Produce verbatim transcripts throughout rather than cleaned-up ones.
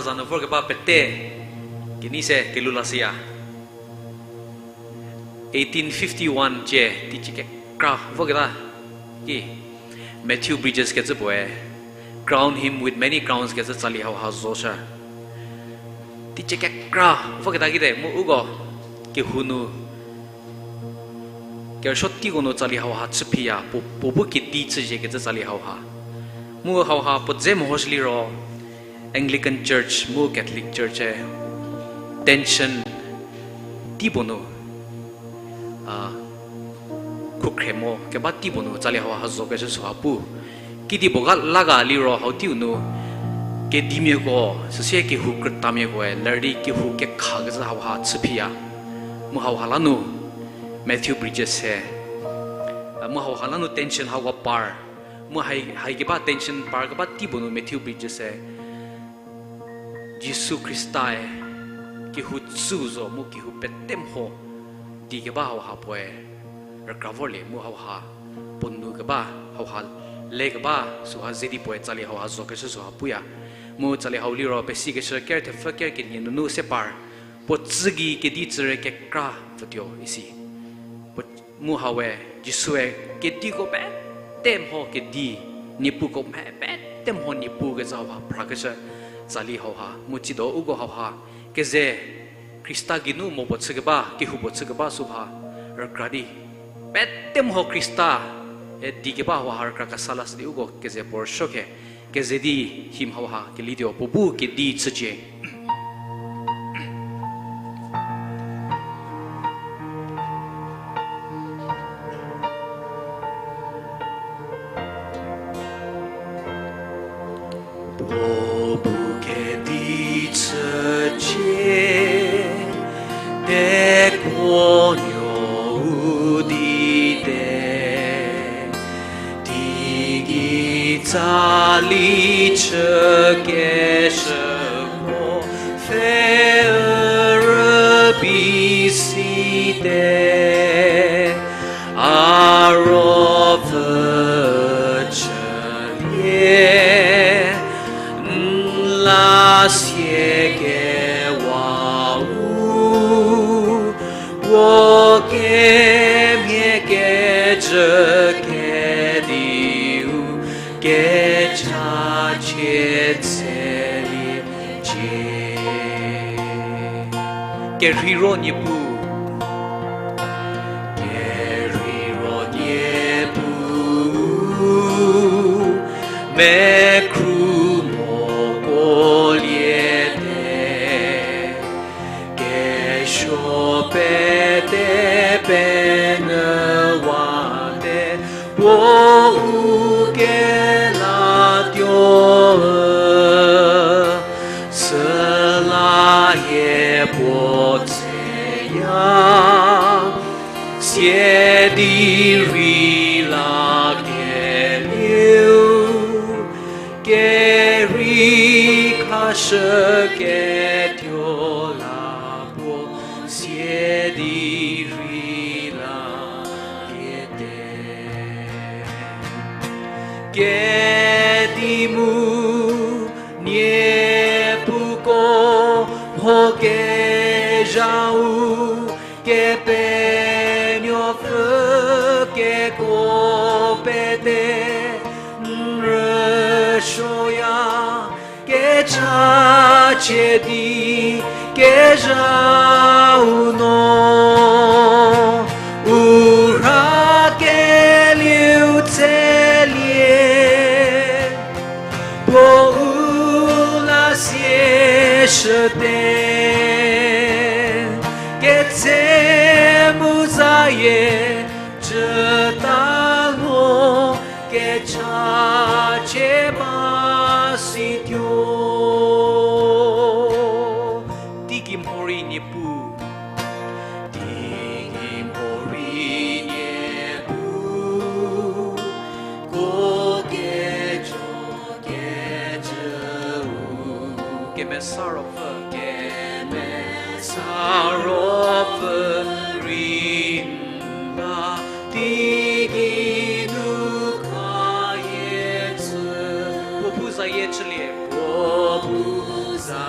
za nu vorkeba pete kenei se kelou lashüya. Eighteen fifty-one cie, teicie kekra voketa ki Matthew Bridges kecü puoe, Crown him with many crowns kecü tsali hauha zoshü. Teicie kekra voketa kite mu uko kehou nu, kerüsuo teiko nu tsali hauha chüphiya, puo, puo bu kedi chüzie kecü tsali hauha. Mu hauha puo dze mehoshü liro, Anglican Church mu Catholic Church-e tension tei puo nu, a, khukhre mo keba tei puo nu tsali hauha zokecü süha pu. Kedipuo ga la ga liro hau teiu nu kedimiako, süsie kehou krütamiakoe ler di kehou kekhakecü hauha chüphiya. Mu hauha la nu Matthew Bridges-e, a, mu hauha la nu tension hauko par, mu hai, hai keba tension par keba tei puo nu Matthew Bridges-e Jisu Khrista-e kehou tsü zo mu kehou pete mho di keba hauha puoe rükra vorlie mu hauha puo nu keba hauha le keba süha ze di puoe tsali hauha zokeshü süha puya. Mu tsali hau liro pesikeshü ker thepfü ker kenie nunu se par, puo tsü gei kedi tsüre kekra pfütuo isi. Puo, mu hawe, Jisue kediko pete mho kedi, niepuko mhe pete mho niepu kecü hauha phrakeshü tsali hauha, mu tsido uko hauha keze Khrista geinu mo puo chükeba, kehou puo chükeba süha rükra di pete mho Khrista-e di keba hauha rükra kesa lashü di uko keze puo rüsuo khe, keze di hymn hauha kelituo, puo bu kedi chücie. Puo bu kedi chücie, tekuonuo u di te. Teigei tsali chükeshüko pfhe rübei site, a ruopfü chülie n la sie kewa u, puo kemhie kejü kediu kechachie tseliecie. Kerheiro Niepu, kerheiro Niepu, mekhru moko liete, kesuo pete penyüwate, puo u kelatuo, süla hie puo tseya, siedi rei la kelieu, kerhei khashü ketuo la puo, siedi rei la liete. Kedimu, niepuko mho kezhau, Kepenuopfü kekuo pete n rüsuoya, kechachie di kezhau no, u rha kelieu tselie, puo u la sieshüte, ketse mu zayie cüta lho, kechachie ba situo. Teigei mhorei Niepu, teigei mhorei Niepu, ko kejo kejüu, Kemesa Ruopfü, Kemesa Ruopfü rei n la, teigei nu khayie tsü, puo bu zayie chülie, puo bu za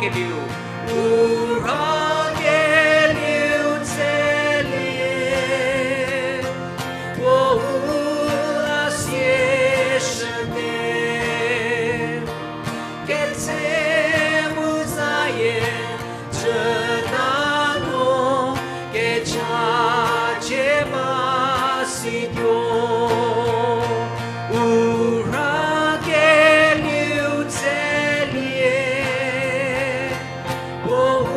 Keliu, u rhakelieu tselie, puo u la sieshüte. Ketse mu zayie, cüta no kecha cie ba situo. U rhakelieu tselie, puo u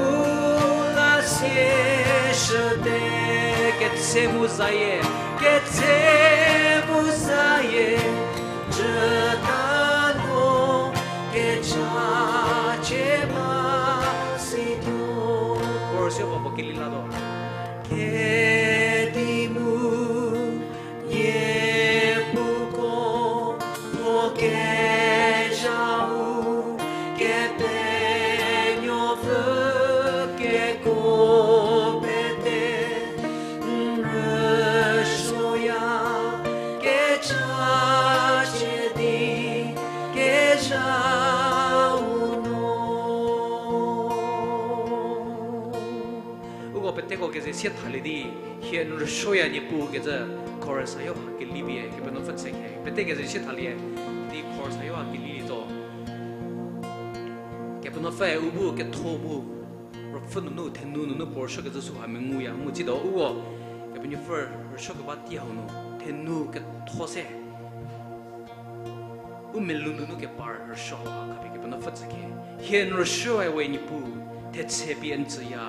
la sieshüte. Ketse mu zayie, ketse mu zayie, cüta no kecha cie ba situo. Chorus-e puo keli latuo. Kedimu, Niepuu ko, puo kezhau Kepenuopfü keko pete n rüsuoya, kecha cie di kezhau no. Uko peteko keze sie thalie di, hie n rüsuoya Niepuu kecü chorus hayo ha kelipie Kepenuopfü tsükhe. Pete keze sie thalie di chorus hayo ha keli lituo. Kepenuopfü u bu ketho bu, ruopfü nunu, thenu nunu puo rüsuokecü sü ha menguya mu tsiedo uko Kepenuopfü rüsuokeba tei hau nu thenu ketho se u melou nunu kepar rüsuo hau ha khapie Kepenuopfü tsükhe. Hie n rüsuoyawe Niepuu, thetse pie n tsüya,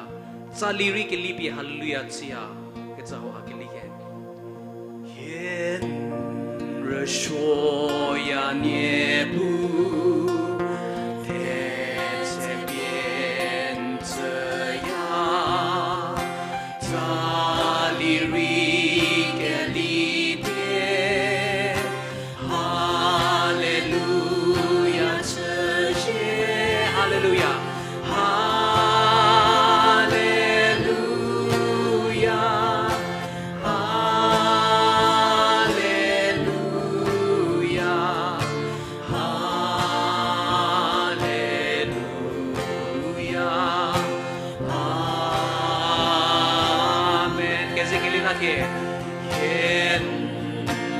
tsali rei kelipie haleluya chüya, kecü hau ha keli ke. Hie n rüsuoya Niepuu, thetse pie n tsüya, tsali rei kelipie haleluya chücie. Haleluya. Haleluya. Haleluya. Haleluya. Amen. Keze keli la ke. Hie n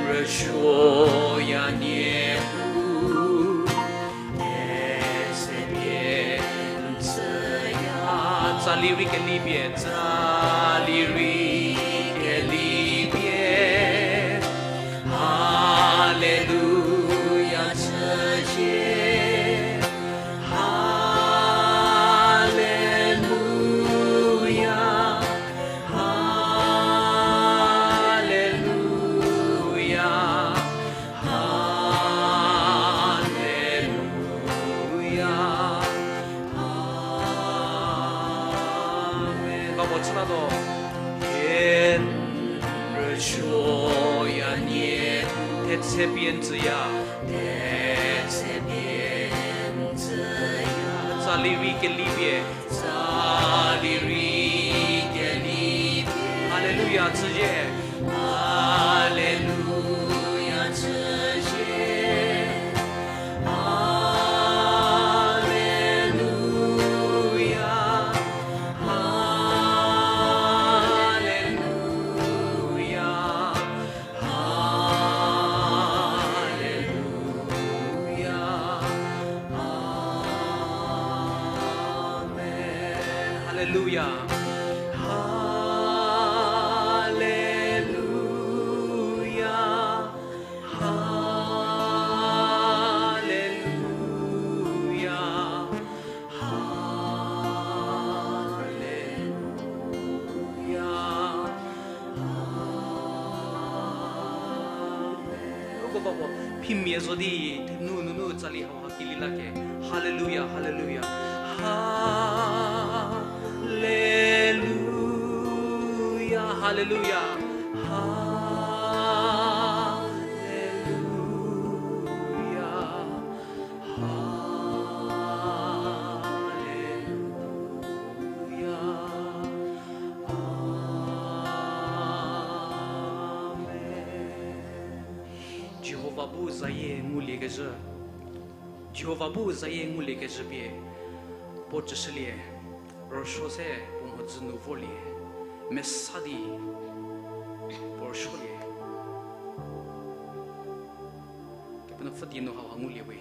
rüsuoya Niepuu, thetse pie n tsüya, tsali rei kelipie, tsali rei kelipie haleluya chücie. Haleluya. Haleluya. Haleluya. Amen. Ba mo chü latuo. Hie n rüsuoya Niepuu, thetse pie n tsüya, thetse pie n tsüya, tsali rei kelipie, tsali rei kelipie haleluya chücie. Haleluya chücie. Haleluya. Haleluya. Haleluya. Amen. Haleluya. Haleluya. Haleluya. Haleluya. Amen. Uko bako phimia zo di, thenu nunu tsali hau ha kili la ke. Haleluya, haleluya. Haleluya, haleluya. Haleluya. Haleluya. Amen. Jihova bu zayie nguliekezhü. Jihova bu zayie nguliekezhü pie Puo chüshülie, rüsuo se puo mhodzü nu vorlie, mesa di puo rüsuolie. Kepenuopfü die nu hauha ngulie we.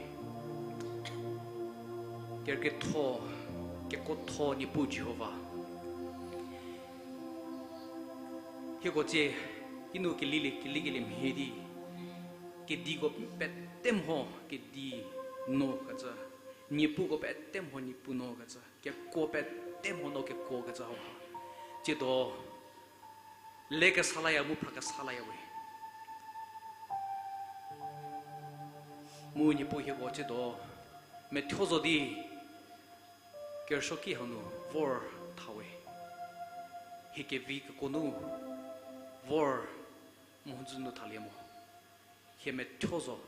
Kerükrietho, kekuotho Niepuu Jihova. Hieko tsie, kinu kelilie, kelikelie mhie di, kediko pete mho kedi no kecü, niepuko pete mho niepuu no kecü, kekuo pete mho no kekuo kecü hauha. Tsiedo, le kesa laya mu phra kesa laya we. Mu Niepuu hieko tsiedo, methuo zo di, kerüsuoki hanu vor tha we. Hie kevi kekuo nu vor mhodzü nu thalie mo. Hie methuo zo,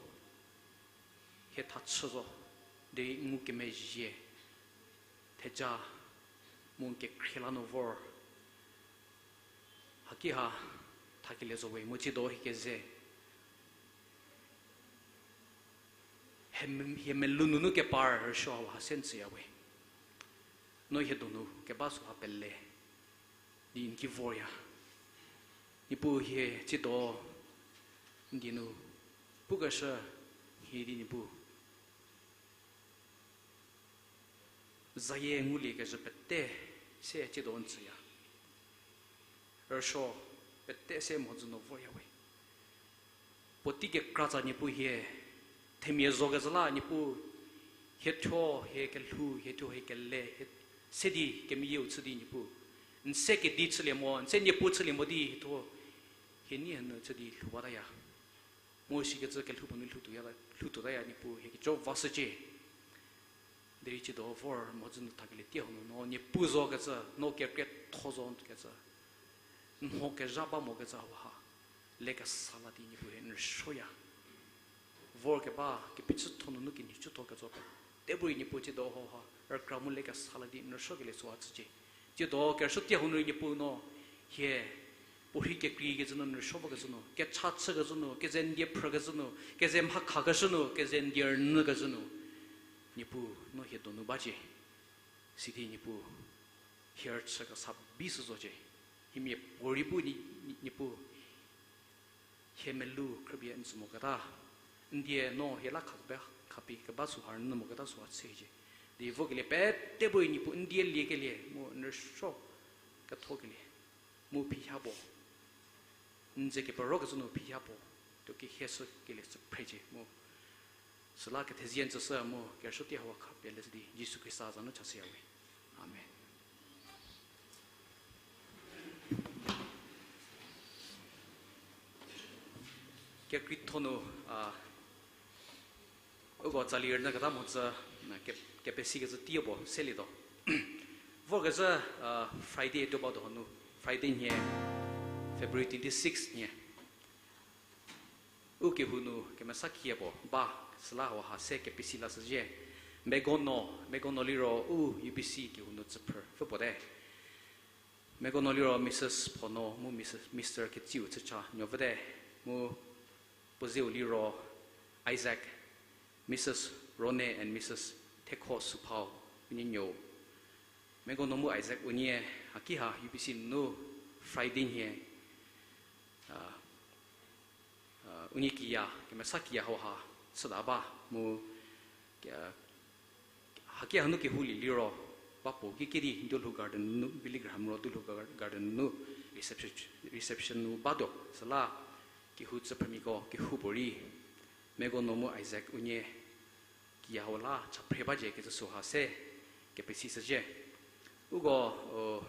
hie thachü zo, derei ngukemezhie, theja, mu kekhrie la nu vor. Haki ha thakelie zo we mu tsiedo hie keze. Hie, hie melou nunu kepar rüsuo hauha se n tsüya we. No hie donu keba süha pele di n ki vorya. Niepuu hie tsiedo n die nu pukeshü hie di Niepuu zayie ngulie kezhü pete se tsiedo n tsüya. Rüsuo pete se mhodzü nu vorya we. Puotei kekratsa Niepuu hie, themia zo kezhü la Niepuu, hie thuo hie kelhou, hie thuo hie kele, hie se di kemeyieu chü di Niepuu. N se kedi chülie mo, n se niepuu chülie mo di hie thuo hie nei hanu chü di lhou bataya. Mu sikecü kelhou puo nu lhou tuoya, lhou tuotaya Niepuu hie kejo vashücie. Derei tsiedo vor mhodzü nu thakelie tie hanu no Niepuu zo kecü, no kerükrietho zo kecü, n mho kezha ba mo kecü hauha le kesa la di Niepuu hie n rüsuoya. Vor keba, kepechütho nunu kenhicütho kecü pete bu rei Niepuu tsiedo hauha rükra mu le kesa la di n rüsuokelie süha chücie. Tsiedo kerüsuo tie hanu rei Niepuu no hie puorhi kekreikecü nu n rüsuo bakecü nu, kecha chükecü nu, keze n die phrükecü nu, keze mha khakeshü nu, keze n die rünyükecü nu, Niepuu no hie donu bacie. Sidi Niepuu hie rüchü kesa bi sü zocie. Hiemia puorei bu Niepuu hie melou khrüpie n tsü moketa, n die no hie la khapie, khapie keba süha rünyü moketa süha chücie. Di vokelie pete bu rei Niepuu n die liekelie mu n rüsuo kethokelie mu phiha puo, n ze keperokecü nu phiha puo, tuo kehie shükelie chü phrecie mu süla kethezie n tsüshü mu kerüsuo tie hauha khapie le di Jisu Khrista za nu chashüya we. Amen. Kekreitho nu, a, uko tsali rünyüketa mhodzü, a, ke-, kepesikecü tei puo selietuo. Vorkezhü, a, Friday tuo batuo hanu, Friday nhie, February twenty-six nhie. U kehou nu kemesa kiya puo ba, süla hauha se kepesi lashüzhie. Megono, Megono liro u U B C kehou nu tsüphrü pfü puote. Megono liro Mrs Phono mu Mrs, Mr Ketsiu chücha nuopfüte. Mu puo zeu liro Isaac, Mrs Rone and Mrs Thekho Suphao, unie nuou. Megono mu Isaac unie, haki ha U B C nunu Friday nhie, a, a, unie kiya, kemesa kiya hauha chüta ba mu, a, haki hanu kehoulie liro, ba puo kikidi Dolhou Garden nunu, Billy Graham ro Dolhou Gar-, Garden nunu reception, reception nu batuo, süla kehou tsüphrümiako kehoupuorei Megono mu Isaac unie kiya hau la cha phre bacie kecü süha se kepesishüzhie. Uko, o,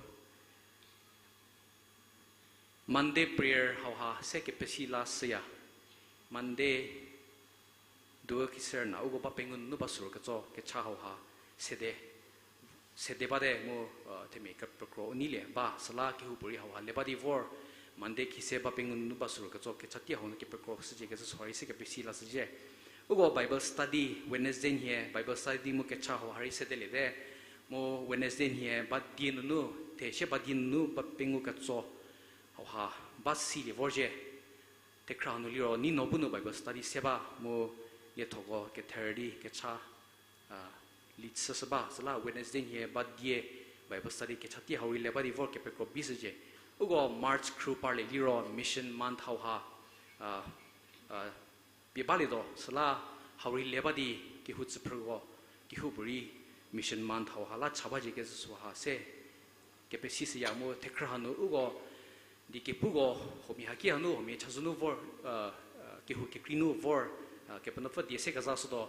Monday prayer hauha se kepesi lashüya. Monday, duo kise rüna uko ba pengou nunu ba sürketso kecha hauha sede, sede bate mu, a, themia kepekro u neilie ba süla kehoupuorei hauha le ba di vor. Monday khise ba pengou nunu ba sürketso kecha tei hau nu kepekro shücie kecü süha rei se kepesi lashüzhie. Uko Bible study, Wednesday nhie Bible study mu kecha hauha rei sedeliete. Mu Wednesday nhie ba die nunu, the sie ba die nunu ba pengou ketso hauha ba silie vorzhie. Thekhra nu liro nei no bu nu Bible study se ba mu liethoko kether di kecha, a, Li chüshü ba, süla Wednesday nhie ba die Bible study kecha tei hau rei le ba di vor kepekro bishücie. Uko March khru parlie liro Mission Month hauha, a, a, pie balietuo, süla hau rei le ba di kehou tsüphrüko, kehoupuorei Mission Month hauha la cha bacie kezhü süha se kepesishüya mu thekhrü hanu uko di kepuko huomia haki hanu huomia chazou nu vor, a, a, kehou kekrei nu vor, a, Kepenuopfü die se kezashütuo,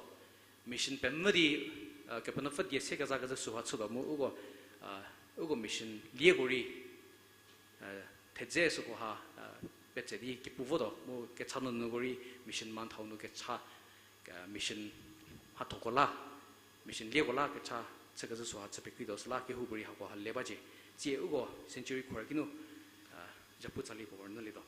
mission pemvü di, a, Kepenuopfü die se kezakezhü süha chütuo mu uko, a, uko mission lieko rei, a, thedze sükoha, a, petse di kepu votuo mu kecha nunuko rei Mission Month hau nu kecha, a, mission mhathoko la, mission lieko la kecha chükezhü süha chü pekreituo süla kehoupuorei hakoha le bacie. Tsie uko Century Choir kinu, a, japu tsali puo vor nulietuo.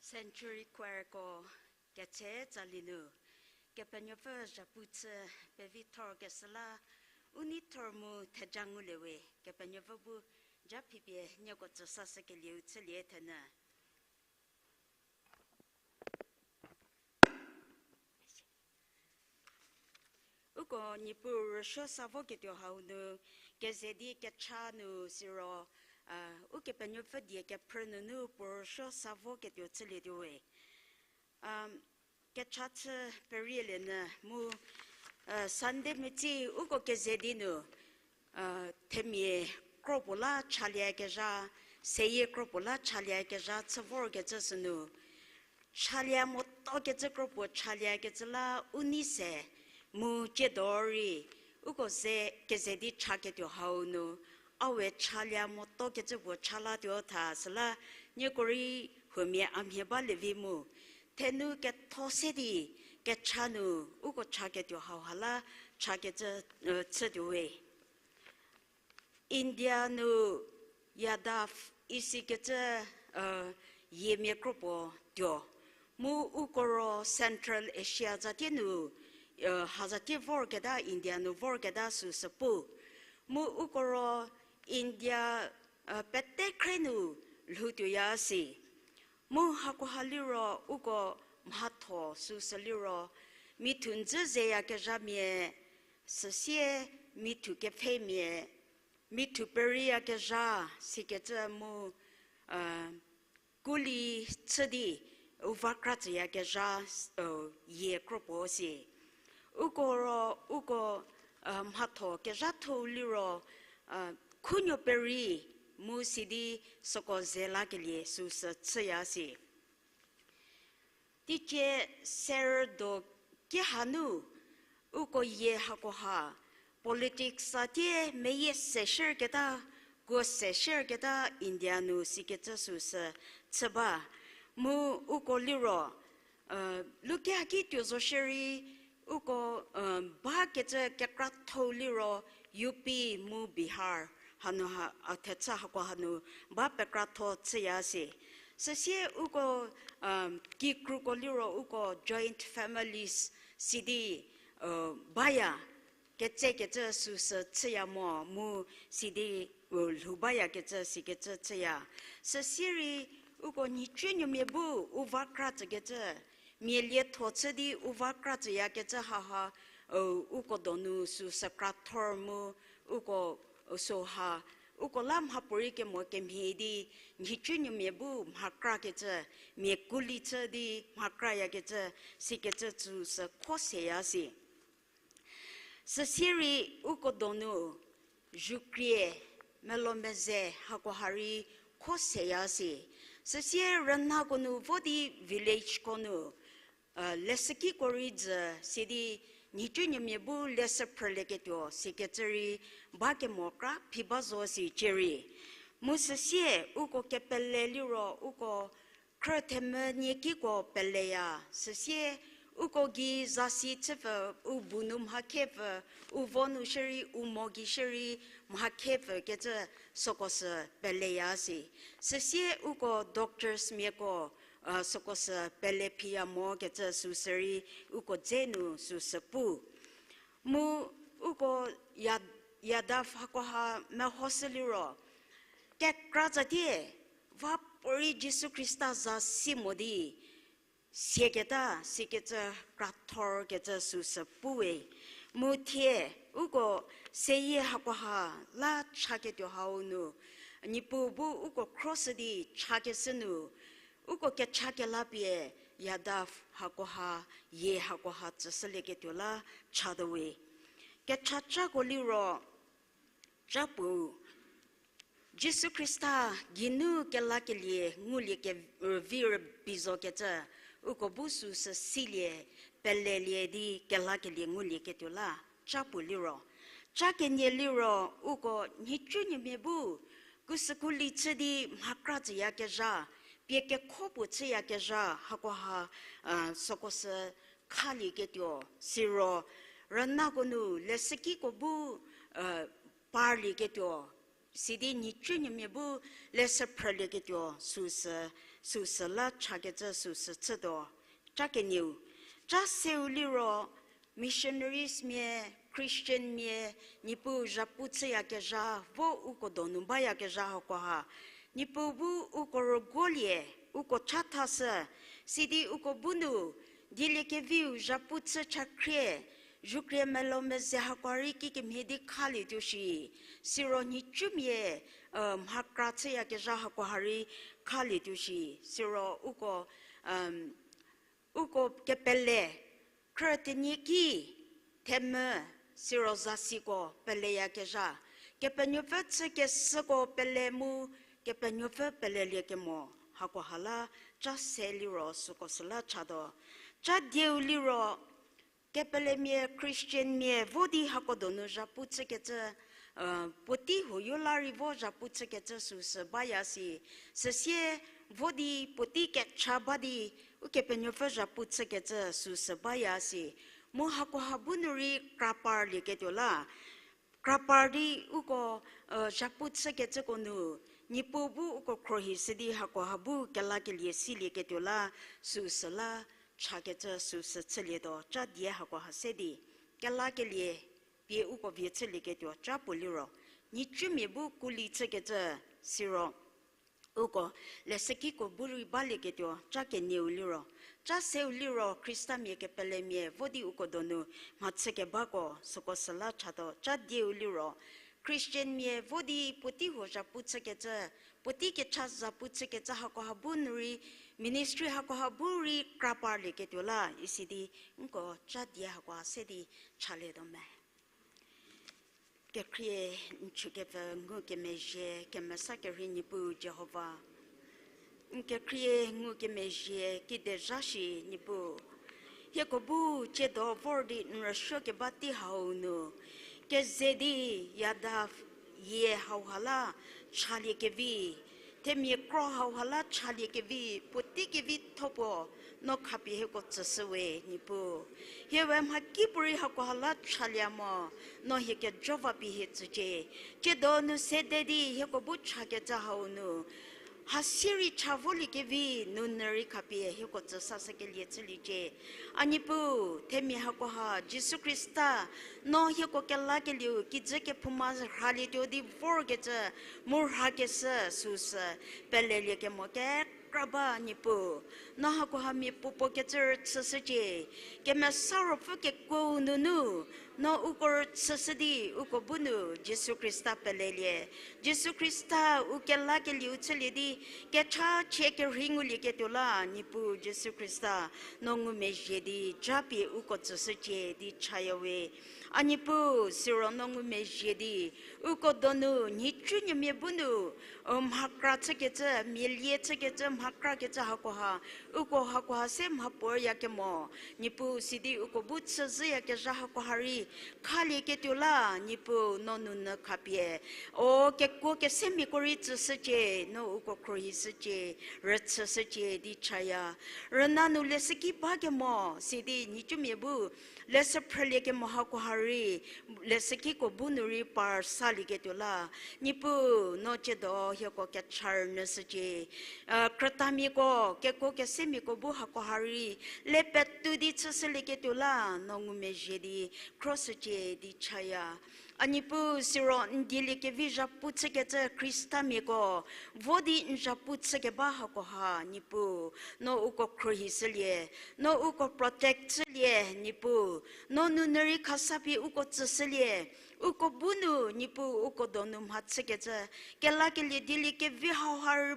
Sanctuary Choirko ketse tsali nu, Kepenuopfü zhapu chü pevi thor kesü la, u nei thor mu theja ngulie we, Kepenuopfü bu ja phipie nieko tsüsashükelieu chülie thenyü. Uko Niepuu rüsuo sa voketuo hau nu, keze di kecha nu siro, a, Ukepenuopfü die kephrü nunu puo rüsuo sa voketuo chülietuo we. A, kecha chü perielie nyü mu, a, Sunday metsi uko keze di nu, a, themia kropuo la chalie kezha, seyie kropuo la chalie kezha chü vorkecü sünu, chalie motuo kecü kropuo chalie kecü la u nei se, mu tsiedo rei, uko ze keze di chaketuo hau nu, a we chalie motuo kecü puo cha latuo tha süla, nieko rei huomia a mhie balie vi mu, thenu ketho se di kecha nu uko chaketuo hauha la chakecü, e, chütuo we. India nu Yadav isikecü, e, yiemia kropuo tuo. Mu uko ro Central Asia zatie nu, e, hazatie vorketa, India nu vorketa süsü pu. Mu uko ro India, e, pete khre nu lhoutuoya si. Mu hakoha liro uko mhatho süsü liro, mithu nzhü zeyakezhamia, süsie mithu kepfhemia, mithu perieyakezha sikecü mu, e, kuli chü di u va kra tsüyakezha, e, yie kropuo si. Uko ro uko, e, mhatho kezhatho liro, e, khunuo peri mu sidi süko ze lakelie süsü chüya si. Teicie serüdo ki hanu, uko yie hakoha, politics a tie meyie se shierketa, kuo se shierketa India nu sikecü süsü chü ba. Mu uko liro, e, luki haki tuo zo shierei, uko, e, bakecü kekratho liro U P mu Bihar, hanu ha, a thechü hako hanu ba pekratho chüya si. Süsie uko, e, kikruko liro uko joint families sidi, e, baya, ketsekecü süsü chüya mo mu sidi, e, lhou bayakecü sikecü chüya. Süsie rei uko nhicunuomia bu u va kra tsükecü, mia lietho chü di u va kra tsüyakecü haha, e, uko donu süsü krathor mu, uko, e, süha, uko la mhapuorei kemo kemhie di, nhicunuomia bu mha krakecü, mia kuli chü di mha krayakecü, sikecü süsü kho seya si. Süsie rei uko donu, zhukrie, melomeze hakoha rei kho seya si. Süsie rünako nu vo di villageko nu, e, leshükiko rei jü sidi nhicunuomia bu leshü phrülieketuo sikecü rei bakemo kra phi ba zo si cierei. Mu süsie uko kepele liro uko khrü themvü niekiko peleya, süsie uko gei zasi chüpfü, u bu nu mhakhepfü, u vo nu shierei, u mo gei shierei mhakhepfü kecü süko sü peleya si. Süsie uko doctors miako, e, süko sü pele phiya mokecü süsü rei uko dze nu süsü pu. Mu uko Ya-, Yadav hakoha mehoshü liro, kekra tsatie, va puorei Jisu Khrista za si mo di, siaketa sikecü krathorkecü süsü puwe. Mu thie, uko seyie hakoha la chaketuo hau nu, Niepuu bu uko khroshü di chakeshü nu, uko kecha kelapie, Yadav hakoha, yie hakoha tsüshülieketuo la chatuowe. Kechacako liro, ca puo, Jisu Khrista geinu kelakelie ngulie ke-, rüvi rübei zokecü, uko bu süsü silie, pelelie di kelakelie ngulieketuo la, ca puo liro. Ca kenie liro, uko nhicunuomia bu, kusükuo li chü di mhakra tsüyakezha, pie kekho puo chüyakezha, hakoha, a, süko sü khalieketuo, siro, rünako nu leshükiko bu, a, parlieketuo, Sidi nhicunuomia bu leshü phrülieketuo süsü, süsü la chakecü süsü chütuo. Ca kenieu, ca seu liro, missionaries mia, Christian mia, Niepuu zhapu chüyakezha, vo uko donu bayakezha hakoha, Niepuu bu uko rüguolie, uko chathashü, sidi uko bu nu, dieliekeviu zhapu chü chakhrie, zukrie melou meze hakoha rei kikemhie di khalietuo shi, siro nhicumia, mhakra chüyakezha hakoha rei khalietuo shi, siro uko, uko kepele, khrü tenyiki, themvü, siro zasiko peleyakezha, Kepenuopfü chükeshüko pele mu, Kepenuopfü peleliekemo, hakoha la ca se liro süko süla chatuo. Ca dieu liro, kepelemia Christian mia vo di hako donu zhapu chükecü, puotei huoyo la rei vo zhapu chükecü süsü baya si, süsie vo di puotei kecha ba di, Ukepenuopfü zhapu chükecü süsü baya si, mu hakoha bu nu rei kraparlieketuo la, krapar di uko, zhapu chükecüko nu, Niepuu bu uko khruohishü di hakoha bu kelakelie silieketuo la, süsü la, chakecü süsü chülietuo, ca die hakoha se di, kelakelie, pie uko vie chülieketuo ca puo liro, nhicumia bu kuli chükecü, siro, uko, leshükiko bu rei balieketuo ca kenieu liro, ca seu liro Khristamia kepelemia vo di uko donu mhachükebako süko süla chatuo, ca dieu liro, Christian mia vo di puotei huo zhapu chükecü, puotei kecha zhapu chükecü hakoha bu nu rei, ministry hakoha bu rei kraparlieketuo la, isidi, nko ca die hakoha se di chalietuo me. Kekhrie n chükepfü ngukemezhie kemesa kerhei Niepuu Jihova. N kekhrie ngukemezhie kide zha shi Niepuu. Hieko bu tsiedo vor di n rüsuokeba tei hau nu, keze di yada yie hauha la chaliekevi, themia kro hauha la chaliekevi, puotei kevitho puo, no khapie hieko tsüshü we Niepuu. Hie we mhakipuorei hakoha la chalie mo, no hie kejo va pie hie tsücie. Tsiedo nu sede di hieko bu chakecü hau nu, hasie rei cha voliekevi, nounyü rei khapie hieko tsüsashükelie chüliecie. A Niepuu, themia hakoha Jisu Khrista, no hieko kelakelieu kijü kephouma rhalietuo di vorkecü, mu rhakeshü süsü, peleliekemo kekra ba Niepuu. No hakoha mia puopuo kecü rüchüshücie. Kemesa Ruopfü kekuou nunu, no uko rüchüshü di uko bu nu Jisu Khrista pelelie. Jisu Khrista u kelakelieu chülie di, kechachie kerhei ngulieketuo la Niepuu Jisu Khrista, no ngumezhie di japie uko tsüshücie di chaya we. A Niepuu, siro no ngumezhie di, uko donu nhicunuomia bu nu, mhakra chükecü, mia lie chükecü, mhakrakecü hakoha, uko hakoha se mhapuoyakemo, Niepuu sidi uko bu chüzhüyakezha hakoha rei, khalieketuo la Niepuu no nounyü khapie. O kekuo kesemiako rei tsüshücie, no uko khruohishücie, rüchüshücie di chaya. Rüna nu leshüki bakemo sidi nhicumia bu, leshü phrüliekemo hakoha rei, leshükiko bu nu rei par salieketuo la, Niepuu no tsiedo hieko kecha rünyüshücie. Krütamiako, kekuo kesemiako bu hakoha rei, le petou di chüshülieketuo la, no ngumezhie di, khroshücie di chaya. A Niepuu siro n dieliekevi zhapu chükecü Khristamiako, vo di n zhapu chükeba hakoha Niepuu, no uko khruohishülie, no uko protect chülie Niepuu, no nounyü rei khasapie uko tsüshülie, uko bu nu Niepuu uko donu mhachükecü, kelakelie dieliekevi hauha rü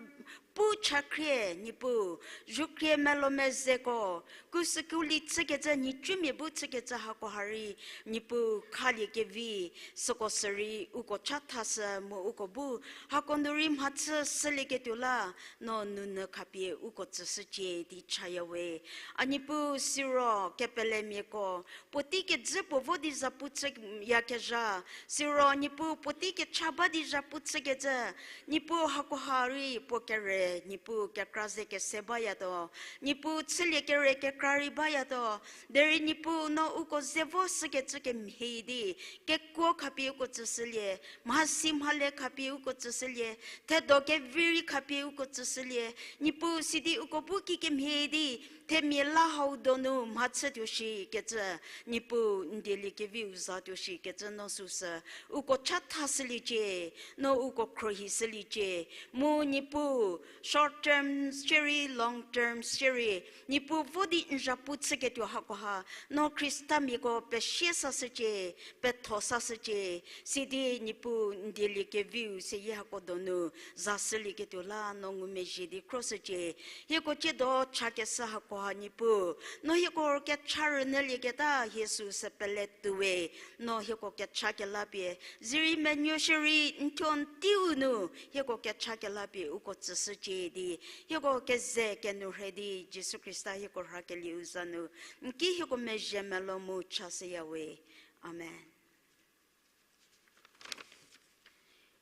pu chakhrie Niepuu, zukhrie melou mezeko, kusüku li chükecü nhicumia bu chükecü hakoha rei, Niepuu khaliekevi, süko sürei uko chathashü mu uko bu, hako nu rei mhachü shülieketuo la, no nounyü khapie uko tsüshücie di chaya we. A Niepuu siro kepelemiako, puotei kejü puo vo di zhapu chüyakezha, Siro Niepuu puotei kecha ba di zhapu chükecü, Niepuu hakoha rei puo kere, Niepuu kekra ze kese bayatuo, Niepuu chülie kere kekra rei bayatuo, derei Niepuu no uko ze vo shükecü kemhie di, kekuo khapie uko tsüshülie, mhasi mhale khapie uko tsüshülie, thedo kevi rei khapie uko tsüshülie, Niepuu sidi uko bu kikemhie di, themia la hau donu mhachütuo shikecü, Niepuu n dieliekeviu zatuo shikecü no süsü, uko chathashüliecie, no uko khruohishüliecie, mu Niepuu short term shierei, long term shierei, Niepuu vo di n zhapu chüketuo hakoha, no Khristamiako pesie sashücie, petho sashücie, sidi Niepuu n dieliekeviu seyie hako donu zashülieketuo la no ngumezhie di khroshücie. Hieko tsiedo chakeshü hakoha Niepuu, no hieko kecha rünyülieketa hie süsü pele tuowe, no hieko kecha kelapie, zirei menuo shierei n thuo n teiu nu hieko kecha kelapie uko tsüshücie di, hieko keze kenou rhe di Jisu Khrista hieko rhakelieu za nu, n ki hieko mezhie melou mu chashüyawe. Amen.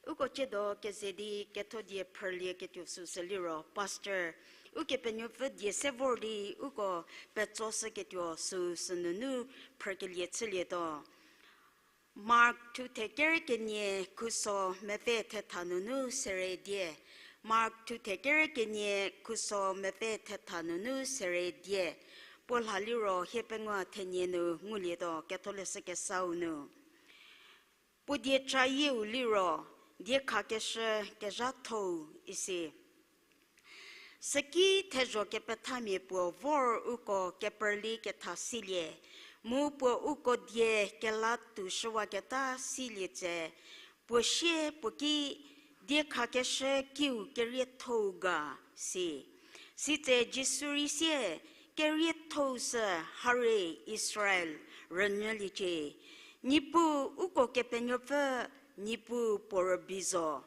Uko tsiedo keze di ketho die phrülieketuo süsü liro, Pastor Ukepenuopfü die se vor di uko petsoshüketuo süsü nunu phrükelie chülietuo. Mark thuthe ker kenie khuso mepfü thetha nunu sere die. Mark thuthe ker kenie khuso mepfü thetha nunu sere die. Puo lha liro hiepengou thenie nu ngulietuo Ketholeshü Kesau nu. Puo dieca yieu liro, diekhakeshü kezhathou isi. Süki thezho kepethamia puo vor uko keperli ketha silie, mu puo uko die kelatuo shüwaketa silie tse, puo sie puo ki, diekhakeshü kiu keriethou ga, si. Sitse Jisu rei sie, keriethou sü harie Israel rünyüliecie. Niepuu uko Kepenuopfü, Niepuu puo rübei zo.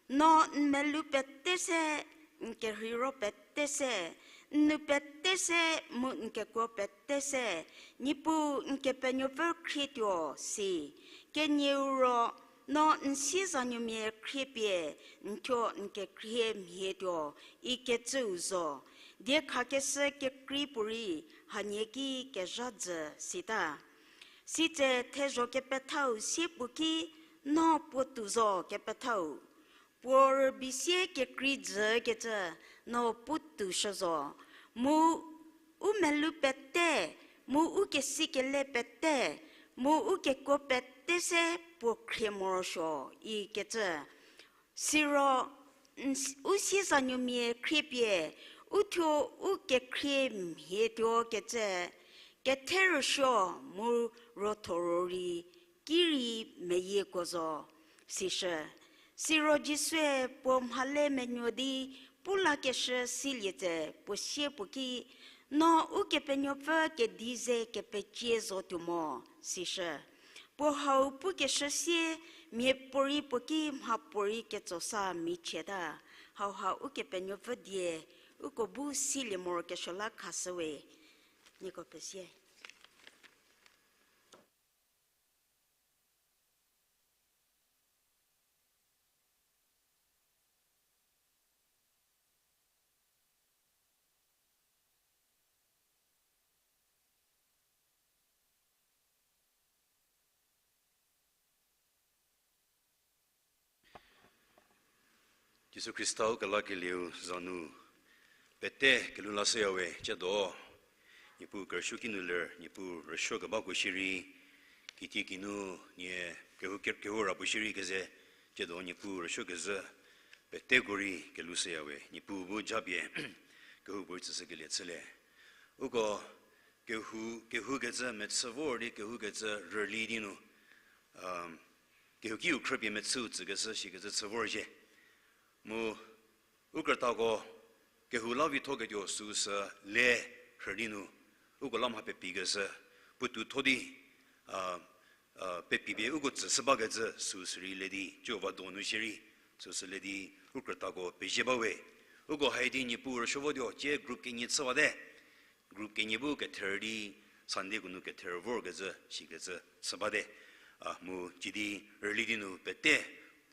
No n melou pete se, n kerheiro pete se, n nou pete se, mu n kekuo pete se, Niepuu n Kepenuopfü khrietuo si. Kenieu ro, no n siezanuomia khriepie, n thuo n kekhrie mhietuo, ikecüu zo. Diekhakeshü kekrei puorei, hanie ki kezha jü sita. Sitse thezho kepethau sie puo ki, no puo tuo zo kepethau. Puo rübei sie kekrei jükecü, no puo tuoshü zo. Mu u melou pete, mu u kesikele pete, mu u kekuo pete se puo khrie morosuo ikecü. Siro, n-, u siezanuomia khriepie, u thuo u kekhrie mhietuo kecü, ketherüsuo mu rotho rorei, ki rei meyieko zo, sishü. Siro Jisue puo mhale menuo di pu lakeshü silie tse puo sie puo ki, no Ukepenuopfü kedi ze kepecie zotuo mo, sishü. Puo hau pukeshü sie, miapuorei puo ki mhapuorei ketso sa michieta. Hauha Ukepenuopfü die, uko bu silie morokesuo la khashüwe. Nieko pesie. Jisu Khrista u kelakelieu za nu pete kelhou lashüyawe, tsiedo. Niepuu kerüsuo kinu ler, Niepuu rüsuo kebako shierei, kitiekinu nie kehou, ke-, kehou ra puo shierei keze, tsiedo Niepuu rüsuo kezhü, peteko rei kelhou shüyawe, Niepuu bu japie, kehoupuorei tsüshükelie chülie. Uko kehou, kehoukecü mechü vor di kehoukecü rüli di nu, um, kehoukiu khrüpie mechüu tsükeshü shikecü chü vorzhie. Mu u krütako kehou la vithoketuo süsü le rhü di nu, uko la mha pepikeshü, puotou tho di, a, a, pepipie uko tsüshü bakecü süsü rei le di, Jihova donu shierei, süsü le di, u krütako pezie bawe. Uko hai di Niepuu rüsuo votuo, tie group kenie chüwate. Group kenie bu kether di Sunday ko nu kether vorkecü, shikecü chü bate. A, mu cidi rüli di nu pete,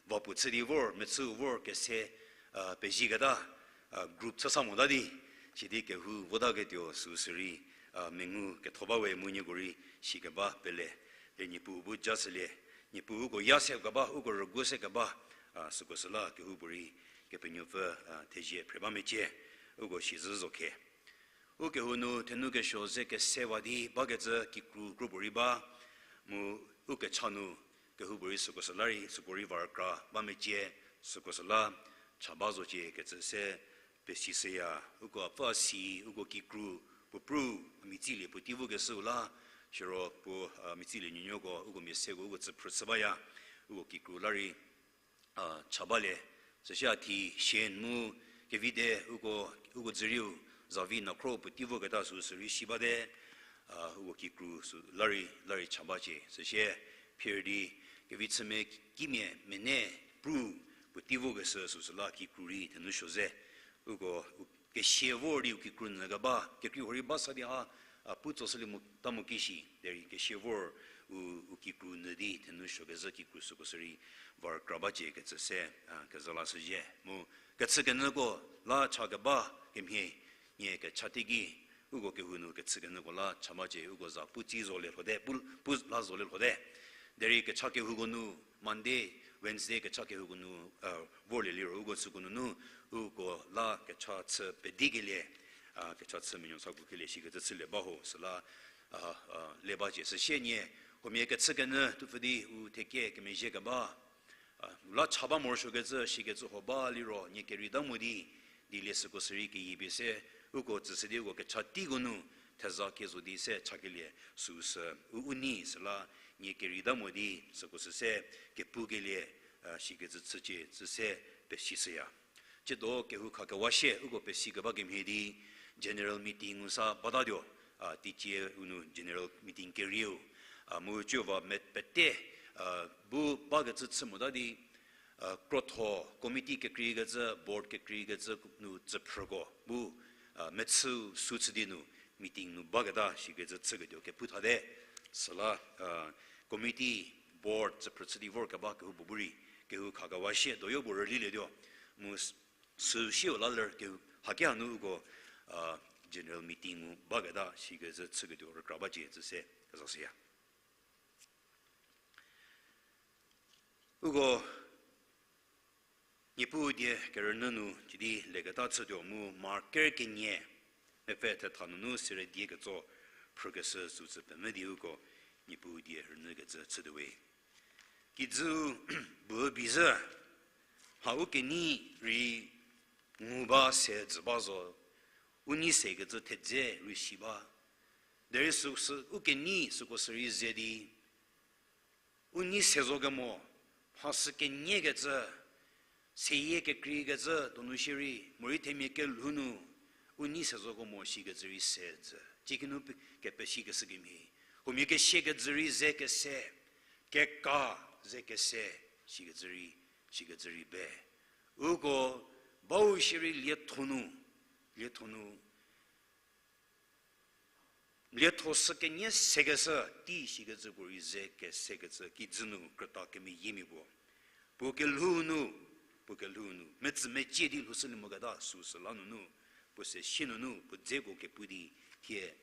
va puo chü di vor, mechü vor kese, a, pezhiketa, a, group chü sa mota di, sidi kehou votaketuo süu sürei, a, mengu ketho ba we mu nieko rei sikeba pele, le Niepuu bu ja shülie, Niepuu uko ya se keba, uko rügu se keba, a, süko süla kehoupuorei Kepenuopfü, a, thezie phre ba mecie, uko sizhü zo khe. Ukehou nu thenu kesuo ze kesewa di bakecü kikru kropuorei ba, mu ukecha nu kehoupuorei süko süla rei, süko rei va rükra ba mecie, süko süla cha ba zocie kecü se pesishüya, uko apfü si, uko kikru, puo pru, a mitsilie puo tei vokeshüu la, siro puo, a, mitsilie nuonuoko, uko mia seko, uko tsüphrü chü baya, uko kikru la rei, a, cha balie, süsie a thi sien mu kevite uko, uko dzürieu, zavi nakhro puo tei voketa süu sürei si bate, a, uko kikru süu la rei, la rei cha bacie, süsie phier di, kevi chüme kimia mene pru puo tei vokeshü süu süla kikru rei thenu suo ze, uko, u, kesia vor di u kikru nyü keba, kekrei huorei ba sa di ha, a, pu tsoshülie mo, ta mo kishi, derei kesia vor u, u kikru nyü di thenu suo kezhü kikru süko sürei va rükra bacie kecü se, a, kezha la shüzhie. Mu kechükenyüko la cha keba kemhie, nie kecha teiki, uko kehou nu kechükenyüko la cha bacie, uko za pu tsi zolie lhote, pu, pu la zolie lhote. Derei kecha kehouko nu, Monday, Wednesday kecha kehouko nu, a, vorlie liro uko süko nunu, uko la kecha chü pedikelie, a, kecha chü menuo sa kukelie shikecü chülie ba ho, süla, a, a, le bacie. Süsie nie, huomia kechükenyü, thupfü di u thekie kemezhie keba, a, u la cha ba morosuokecü, shikecü ho ba liro, nie kereita mo di, dilie süko sürei keyie pie se, uko tsüshü di uko kecha teiko nu, theza kie zo di se chakelie, süu sü, u, u nei süla, nie kereita mo di, süko sü se, kepukelie, a, shikecü chücie, chü se, pesishüya. Tsiedo kehou khakewa shie, uko pesi keba kemhie di, general meeting u sa batatuo, a, teicie u nu general meeting kerieu, a, mu ciova me pete, a, bu bakecü chü mota di, a, krotho committee kekreikecü, board kekreikecü nu tsüphrüko bu, a, mechü sü chü di nu meeting nu baketa shikecü chüketuo kepu thate. Süla, a, committee, board tsüphrü chü di vor keba kehoupuo bu rei, kehou khakewa shie doyo bu rülilietuo. Mu s-, süu siu la ler kehou, haki hanu uko, a, general meeting u baketa shikecü chüketuo rükra bacie cü se, kezashüya. Uko, Niepuu die kerünyü nu cidi leketa chütuo mu Mark ker kenie, mepfü thetha nunu sere die ketso phrükeshü süu sü pemvü di uko, Niepuu die rünyükecü chütuowe. Kijü bu bizhü, mha u kenei rei ngu ba se jü ba zo, u nei sekecü thedze rei si ba. Derei süu sü u kenei süko sü rei ze di, u nei se zo kemo, mha sü keniekecü, seyie kekreikecü donu shierei, morei themia kelhou nu, u nei se zo kemo shikecü rei se jü. Cikinu pe-, kepesikeshü kemhie. Huomia kesia kejü rei ze kese, keka ze kese, shikecü rei, shikecü rei be. Uko, bau shierei lietho nu, lietho nu, lietho sü kenie sekeshü, tei shikecü puorei ze kesekecü, kijü nu krüta kemeyiemia puo. Puo kelhou nu, puo kelhou nu, metsü mecie di lhoushülie moketa süu sü la nunu, puo se sie nunu, puo dzeko kepu di, thie,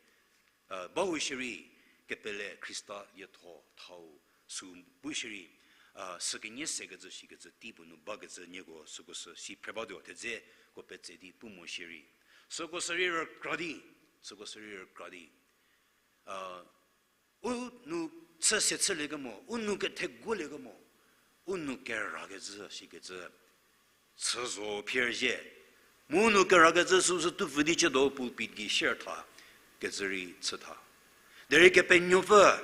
a, bau shierei, kepele Khrista lietho thau, süu bu shierei, a, sü kenie sekecü shikecü tei puo nu bakecü nieko süko sü si phre batuo thedzeko petse di pu mo shierei. Süko sü rei rükra di, süko sü rei rükra di. A, u nu chü se chülie kemo, u nu kethegulie kemo, u nu kerakecü shikecü chü zo phier zhie. Mu u nu kerakecü süu sü tupfü di chütuo pulpit gei share tha, kecü rei chü tha. Derei Kepenuopfü,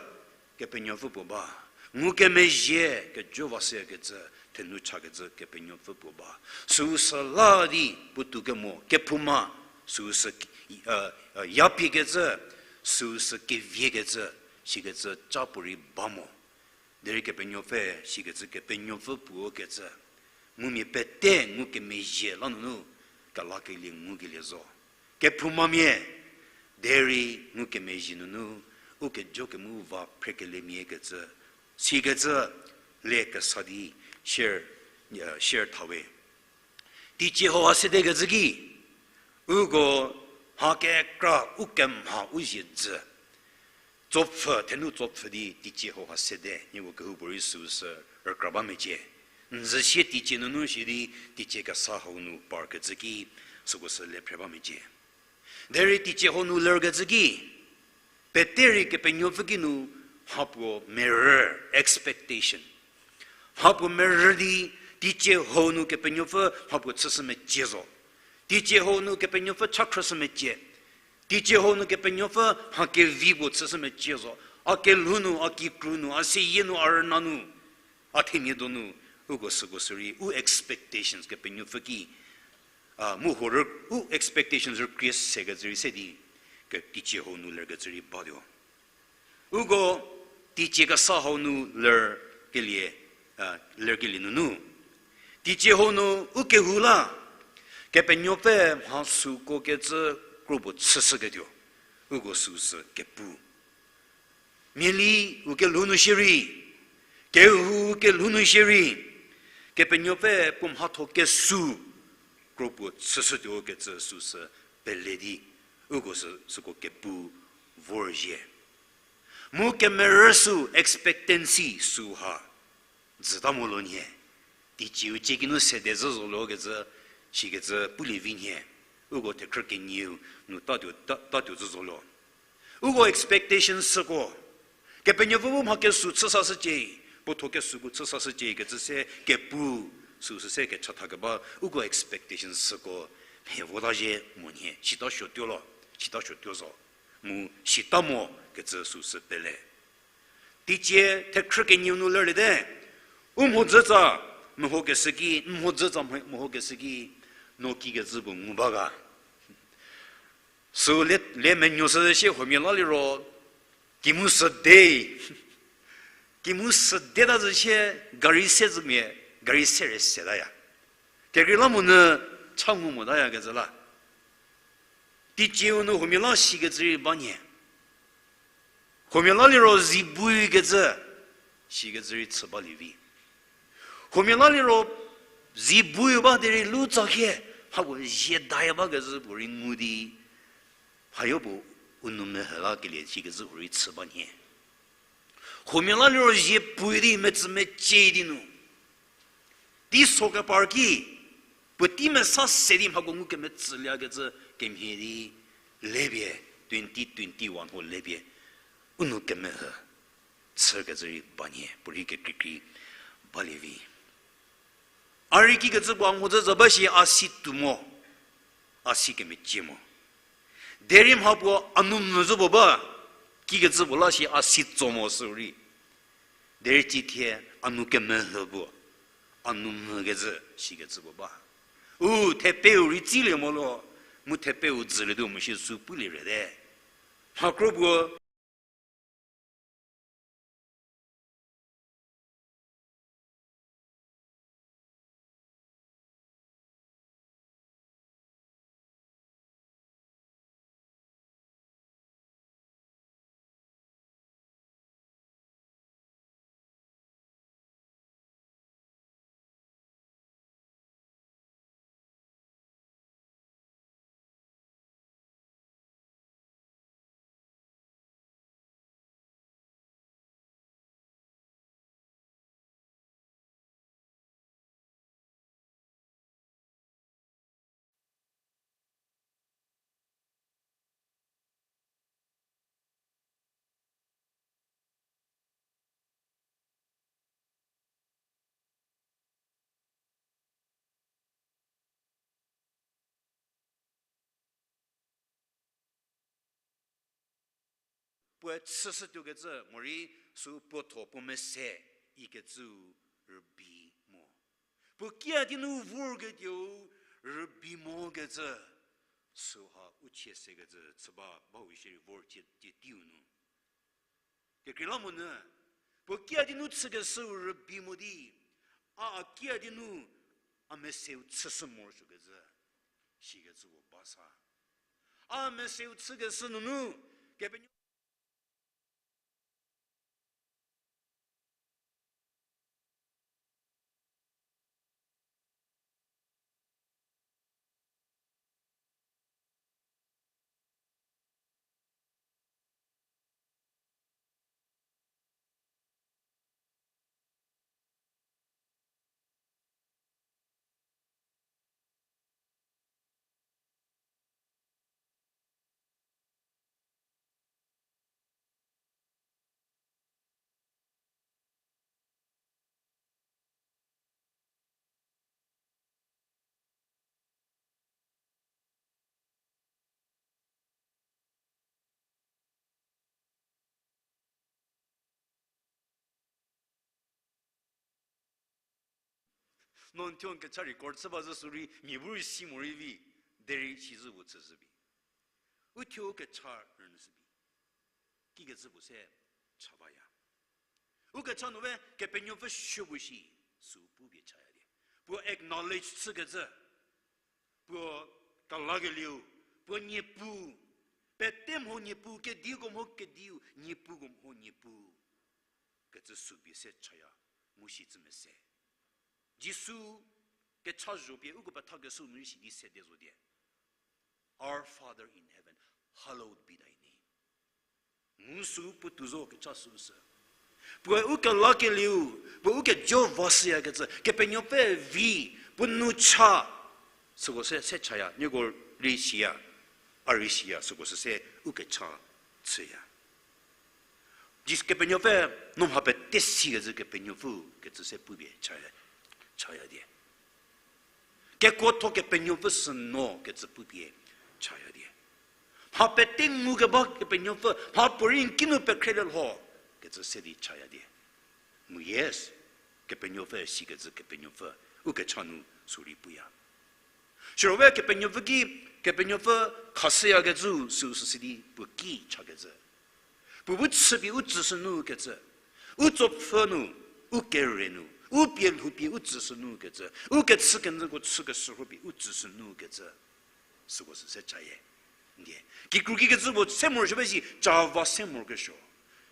Kepenuopfü puo ba. Ngukemezhie kejo va sekecü, thenu chakecü Kepenuopfü puo ba. Süu sü la di puotou kemo, kephouma, süu sü, a, a, yapiekecü, süu sü keviekecü, shikecü ca puorei ba mo. Derei Kepenuopfü, shikecü Kepenuopfü puo kecü. Ngumia pete ngukemezhie la nunu, kelakelie ngukelie zo. Kephoumamia, derei ngukemezhie nunu, u kejo kemu va phrekeliemia kecü, Sikecü le kesa di share, share thawe. Teicie hau ha sedekecü ki, uko mha kekra u kemha u zie dzü. Tsopfü, thenu tsopfü di teicie hau ha sede, nieko kehoupuorei süu sü rükra ba mecie. N zü sie teicie nunu shie di teicie kesa hau nu parkecü ki, süko sü le phre ba mecie. Derei teicie hau nu lerkecü ki, pete rei Kepenuopfü ki nu mhapuo merü, expectation. Mhapuo merü di, teicie hau nu Kepenuopfü mhapuo chüshü mecie zo. Teicie hau nu Kepenuopfü cha khrüshü mecie. Teicie hau nu Kepenuopfü mha kevi puo chüshü mecie zo. A kelhou nu, a kikru nu, a seyie nu, a rüna nu, a themia donu, uko süko sürei, u expectations Kepenuopfü ki, a, mu huo rü, u expectations rükrie sekecü rei se di, ke teicie hau nu lerkecü rei batuo. Uko teicie kesa hau nu lerkelie, a, lerkelie nunu, teicie hau nu u kehou la, Kepenuopfü mha süko kecü kropuo chüshüketuo, uko süu sü kepu. Miali u kelhou nu shierei, kehou u kelhou nu shierei, Kepenuopfü puo mhatho kesu kropuo chüshütuo kecü süu sü pele di, uko sü, süko kepu vorzhie. Mu kemerü sü expectancy süu ha dzüta mo lo nhie. Teicieu cie kinu sede zhü zo lo kecü, sikecü pulie vi nhie. Uko thekhrü kenieu nu tatuo, ta, tatuo zhü zo lo. Uko expectation süko, Kepenuopfü bu mha kesu chüsashücie, puo tho kesuko chüsashücie kecü se kepu, süu sü se kechatha keba, uko expectation süko mhie vota zhie mo nhie, sita suotuo lo, sita suotuo zo, mu sita mo kecü süu sü pele. Teicie thekhrü kenieu nu lerliete, u mhodzütsa mehokeshü ki, n mhodzütsa mho-, mehokeshü ki, no kikecü puo ngu ba ga. Süu le, le menuo sü shie huomia la liro, kimu süde, kimu südeta zü shie, gari se zümia, gari se re setaya. Kekreilamonyü cha ngu motaya kecü la. Teicieu nu huomia la sikecü rei ba nhie. Huomia la liro zi bui kecü, sikecü rei chü balie vi. Huomia la liro zi bui ba derei lu tsakhie, hako zie daya ba kecü puo rei ngu di, hayo puo u nou mehü la kelie sikecü puo rei chü ba nhie. Huomia la liro zie pui di metsü mecie di nu, teiso kepar ki, puotei mesa se di mhako ngukemetsüliekecü kemhie di, lepie, twenty twenty-one ho lepie, u nou kemehü chükecü rei ba nhie, puorei kekreikrei balie vi. A rei kikecü puo a mhodzütsa ba shi a si tuo mo, a si kemecie mo. Derei mhapuo a nou mvü zo puo ba, kikecü puo la shi a si tso mo sürei. Derei cithie a nou kemehü puo, a nou mvükecü sikecü puo ba. U thepeu rei tsilie mo lo, mu thepeu dzülietuo mo shi sü pulie rete. Mha kro puo Puoe chüshütuokecü morei sü puo tho puo mese ikecüu rübei mo. Puo kia di nu vorketuou rübei mokecü süha u chie sekecü chü ba bau shierei vor tie, tie teiu nu. Kekreilamonyü, puo kia di nu chükeshüu rübei mo di, a, a kia di nu a meseu chüshü morosuokecü, sikecü puo ba sa. A meseu chükeshü nunu, Kepenuopfü No n thuo n kecha record chü ba zhü sürei mia bu rei si morei vi, derei sizhü puo chüshü bi. U thuo u kecha rünyüshü bi. Kikecü puo se cha baya. U kecha nu we Kepenuopfü supuo shi, sü pupie chaya die. Puo acknowledge chükecü. Puo kelakelieu, puo Niepuu, pete mho Niepuu, kediuko mho kediu, Niepuuko mho Niepuu. Kecü sü pie se chaya, mu shi tsü mese. Jisu kecha zho pie uko pethakeshü nu rei sidi sede zo die. Our Father in heaven, hallowed be thy name. Mu sü puotou zo kecha süsü. Puoe u kelakelieu, puoe u kejo vashüyakecü, Kepenuopfü vi, puo nu cha. Süko se, se chaya, nieko rei siya, a rei siya, süko sü se u kecha chüya. Jis Kepenuopfü, no mha pete sikecü Kepenuopfü, kecü se pupie chaya, chaya die. Kekuotho Kepenuopfü sü no kecü pupie chaya die. Mha pete ngukeba Kepenuopfü, mha puorei n kinu pekhrelie lho, kecü se di chaya die. Mu yes, Kepenuopfü sikecü Kepenuopfü, u kecha nu sü rei puya. Siro we Kepenuopfü ki, Kepenuopfü khashüyakecü süu süsü di puo ki chakecü. Puo bu chüpie u tsüshü nu kecü. U tsopfü nu, u kere nu, u pie lhoupie u tsüshü nu kecü. U kechü kenjüko chükeshürhopie u tsüshü nu kecü. Süko sü se chaya. Ndie. Kikru kikecü puo se morosuo pe si, cha va se morokesuo.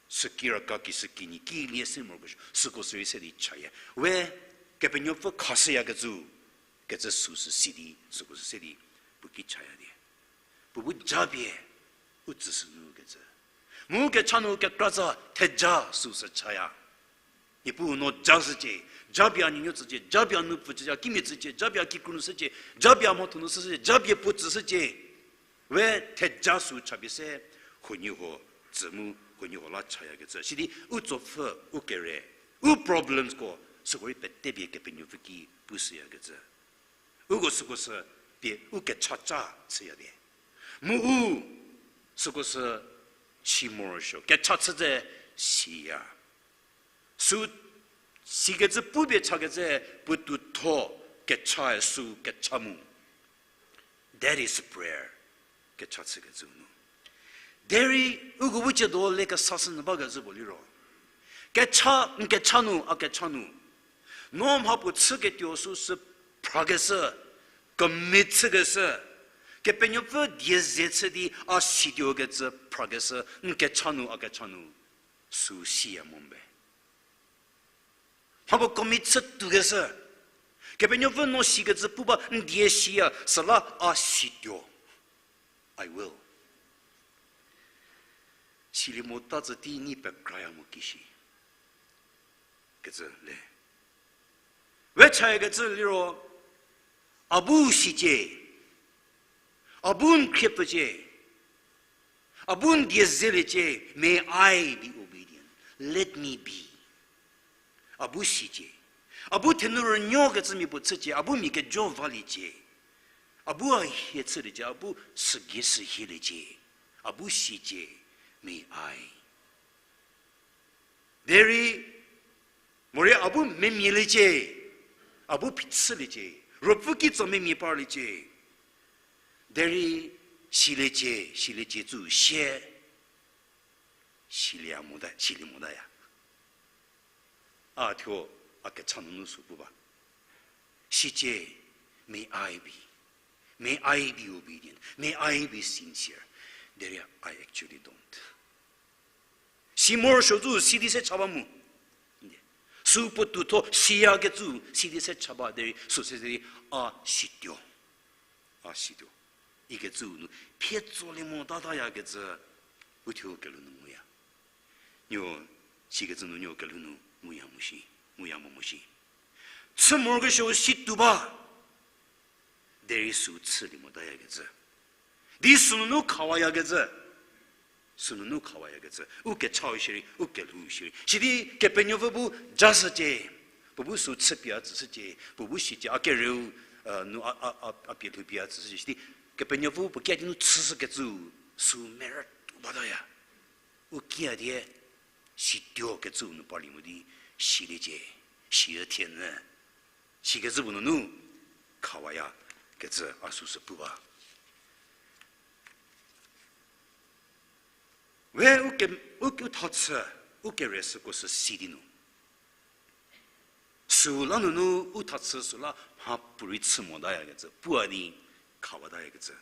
Süki raka ki süki nyi ki lie se morokesuo. Süko sü rei se di chaya. We, Kepenuopfü khashüyakecü. Kecü süu sü si di, süko sü se di, puo ki chaya die. Puo bu japie, u tsüshü nu kecü. Mu kecha nu kekratsa theja süu sü chaya. Niepuu no ja shücie, japie a nuonuo tsücie, japie a nu pfücie, a kimia tsücie, japie a kikru nu shücie, japie a mhatho nu shücie, japie puo tsüshücie. We theja süu chapie se, huoniehuo tsü mu, huoniehuo la chayakecü. Sidi u tsopfü, u kere, u problemsko, süko rei petepie Kepenuopfü ki pushüyakecü. Uko süko sü pie u kecha cha chüya die. Mu u süko sü si morosuo, kecha chüte siya. Sü sikecü pupie chakecü puotoutho kechae sü kecha mu. That is prayer. Kecha chükecü nu. Derei uko bu ciedo le kesashü nyü bakecü puo liro. Kecha, n kecha nu, a kecha nu. No mhapuo chüketuo süu sü phrakeshü, commit chükeshü. Kepenuopfü die ze chü di a situokecü phrakeshü, n kecha nu, a kecha nu. Süu siya mo be. Mhapuo commit chütuokeshü. Kepenuopfü no sikecü pu ba n die siya, süla a situo. I will. Silie mota tsü tei ni pekraya mo kishi. Kecü le. We chayakecü liro, a bu sicie. A bu n khriepfücie. A bu n die zeliecie, may I be obedient. Let me be. A bu sicie. A bu thenu rünuokecü mia puo chücie, a bu mia kejo valiecie. A bu a hie chüliecie, a bu sügei sü hieliecie. A bu sicie, may I. Derei, morei a bu memialiecie, a bu phichüliecie, Ruopfü kitso memia parliecie. Derei, siliecie, siliecie tsü sie, silie mota, silie motaya. A thuo, a kecha nunu sü pu ba. Sicie, may I be, may I be obedient, may I be sincere. Derei I actually don't. Si morosuo tsü si di se cha ba mu. Sü puotoutho siyakecü si di se cha ba derei sü se di a situo. A situo. Ikecü nu phie tsolie motatayakecü uthuo kelhou nu nguya. Nuo sikecü nu nuo kelhou nu nguya mo shi, nguya mo mo shi. Chü morokesuo situo ba. Derei sü chülie motayakecü. Di sünunu khawayakecü. Sünunu khawayakecü. U kechau shierei, u kelhou shierei. Sidi Kepenuopfü bu jashücie. Puo bu sü chüpie a tsüshücie. Puo bu sicie a kereu, nu a, a, a, a pie lhoupie a tsüshücie. Sidi Kepenuopfü puo ki a di nu chüshükecü sü merütuo bataya. U ki a die, situokecü nu parlie mo di, siliecie, siü thie nyü. Sikecü puo nunu khawayakecü a süsü pu ba. We u ke, u, u thachü, u kere süko sü si di nu. Süla nunu u thachü süla mhapuorei chü motayakecü, puo a di khawatayakecü.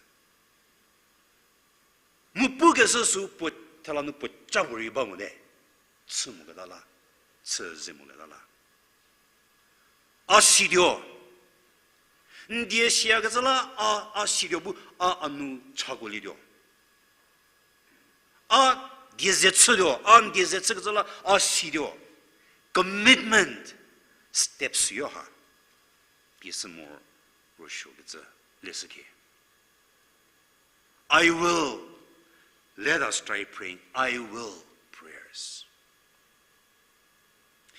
Mu pukeshü sü puo thela nu puo ca puorei ba mote. Chü moketa la, chü ze moketa la. A situo. N die siyakecü la a, a situo bu a a nu chako lituo. A die ze chütuo, a n die ze chükecü la a situo. Commitment step süyo ha. Pie sü morosuokecü leshüke. I will. Let us try praying. I will prayers.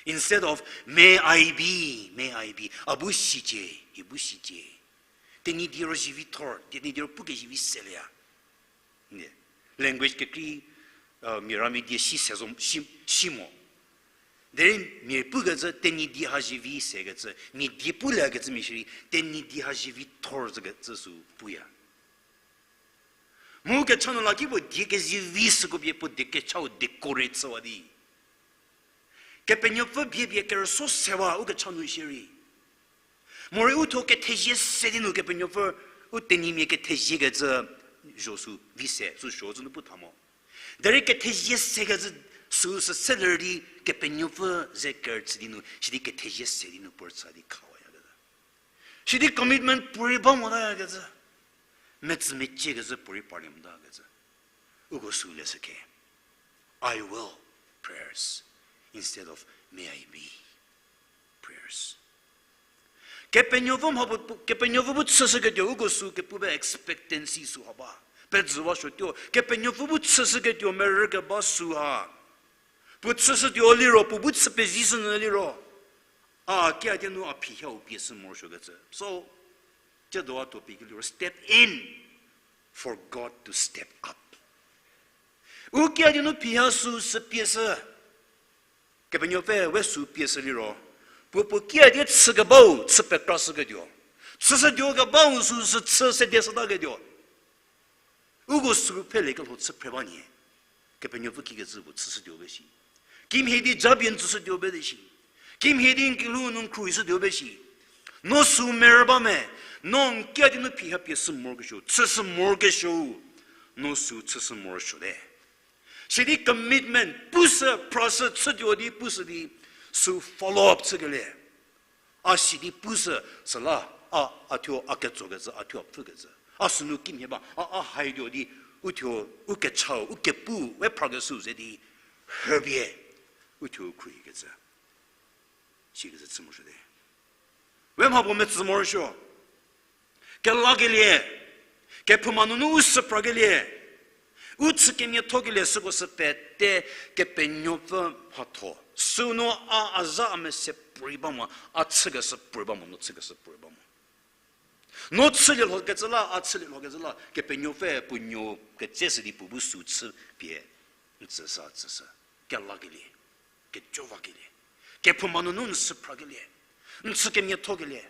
Instead of may I be, may I be. A bu sicie, i bu sicie. Tenyidie ro zivi thor, Tenyidie ro pukezivi seleya. Language kekrei, mia ramia die si se zo, si, si mo. Derei mia pukecü Tenyidie ha zivi sekecü, mia die pulekecü mia shierei, Tenyidie ha zivi thor zükecü sü puya. Mu kecha nu la ki puo die kezivi süko pie puo die kechau decorate chüwa di. Kepenuopfü bie bie kerüso sewa u kecha nu shierei. Morei u thuo kethezie se di nu Kepenuopfü u Tenyimia ketheziekecü zho sü vi se, sü suo zü nu pu tha mo. Derei kethezie sekecü sü sü seler di Kepenuopfü ze kerüchü di nu, sidi kethezie se di nu puo rüchü di khawayakecü. Sidi commitment puorei ba motayakecü. Metsü meciekecü puorei parlie motakecü. Uko sü leshüke. I will prayers instead of may I be prayers. Kepenuopfü mha bu, Kepenuopfü bu chüshüketuo uko sü kepu be expectancy sü ha ba. Pezüwa suotuo, Kepenuopfü bu chüshüketuo merü keba sü ha. Puo chüshütuo liro, puo bu chü pezishünyü liro. A kiadi nu a phiha u pie sü morosuokecü. So, tsiedo a topic liro, step in for God to step up. U kiadi nu phiha sü sü pie sü. Kepenuopfü we sü pie sü liro. Puo puo kiadi chükebau, chü pekrashüketuo. Chüshütuo kebau sü sü chü sede shütaketuo. Uko sü pfhele kelho chü phre ba nie. Kepenuopfü kikecü puo chüshütuo be shi. Kimhie di japie n tsüshütuo be de shi. Kimhie di n kelhou nu n khruohishütuo be shi. No sü merü ba me, no n kiadi nu phiha pie sü morokesuo, chüshü morokesuo, no sü chüshü morosuote. Sidi commitment, pushü, phrashü, chütuo di pushü di, sü follow up chükelie. A sidi pushü, süla, a, a thuo a ketsokecü, a thuo a pfhükecü. A sünu kimhie ba, a, a haituo di, u thuo, u kechau, u kepu, we phrakeshü ze di, hübie, u thuo khruohikecü. Sikecü chü morosuote. We mha puo metsü morosuo. Kelakelie. Kephouma nunu u süphrakelie. U chü kemiathokelie süko sü pete Kepenuopfü mhatho. Sünu a a za a mese puorei ba mo, a chükeshü puorei ba mo, no chükeshü puorei ba mo. No chülie lhokecü la, a chülie lhokecü la, Kepenuopfü puo nuo ketseshü di puo bu sü chü pie n tsüshü a tsüshü. Kelakelie. Kejovakelie. Kephouma nunu n süphrakelie. N chü kemiathokelie.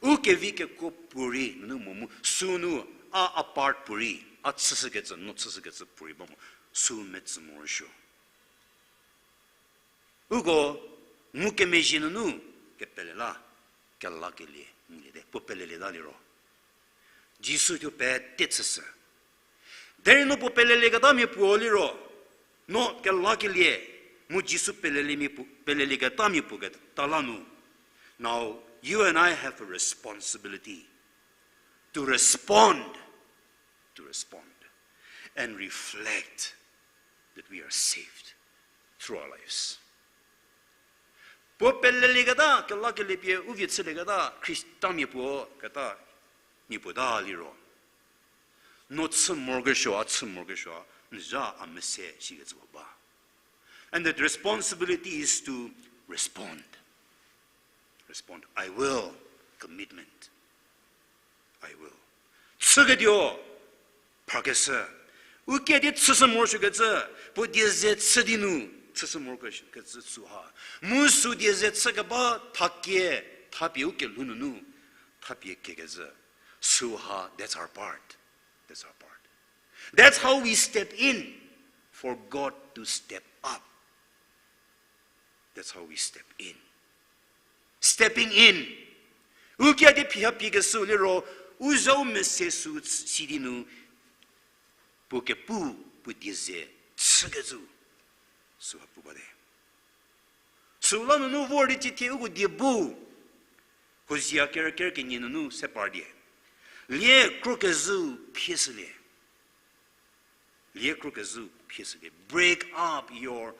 U kevi kekuo puorei nunu mo mu sünu a a part puorei, a chüshükecü, no chüshükecü puorei ba mo. Sü metsü morosuo. Uko ngukemezhie nunu kepele la, kelakelie nguliete, puo pelelieta liro. Jisu thuo pete chüshü. Derei no puo pelelieketamia puo liro, no kelakelie, mu Jisu peleliemia puo, pelelieketamia puo keta la nu. Now, you and I have a responsibility to respond, to respond and reflect that we are saved through our lives. Puo pelelieketa, kelakelie pie u vie chülieketa, Khristamia puo keta, mia puo ta liro. No chü morokesuo, a chü morokesuo, n za a mese shikecü ba. And that responsibility is to respond. Respond. I will. Commitment. I will. Chüketuo, phrakeshü. U kiadi chüshü morosuokecü, puo die ze chü di nu, chüshü morosuokecü süha. Mu sü die ze chükeba thakie, Thapie u kelhou nunu, thapie kekecü. Süha, that's our part. That's our part. That's how we step in for God to step up. That's how we step in. Stepping in. U kiadi phiha pie kesü liro, u zau mese sü sidi nu, puo kepu, puo die ze, chükecü, süha pu bate. Süla nunu vor di cithie uko die bu. Hosea kerü kerü kenie nunu se par die. Lie krokezhü phieshülie. Lie krokezhü phieshülie. Break up your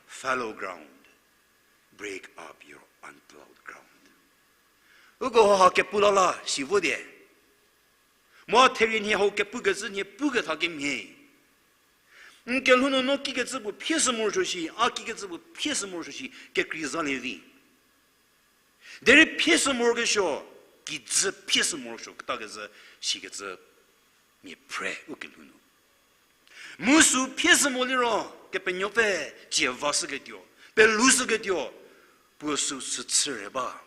fallow ground. Break up your unplowed ground. Uko ha kepu lala si vo die. Mo therie nhie hau kepu kecü nhie puketha kemhie. N kelhou nunu kikecü puo phieshü morosuo shi, a kikecü puo phieshü morosuo shi, kekrei zalie vi. Derei phieshü morokesuo, kijü phieshü morosuo, keta kezhü, sikecü, mia phre u kelhou nu. Mu sü phieshü mo liro, Kepenuopfü, cie vashüketuo, pelushüketuo, puo sü süchü re ba.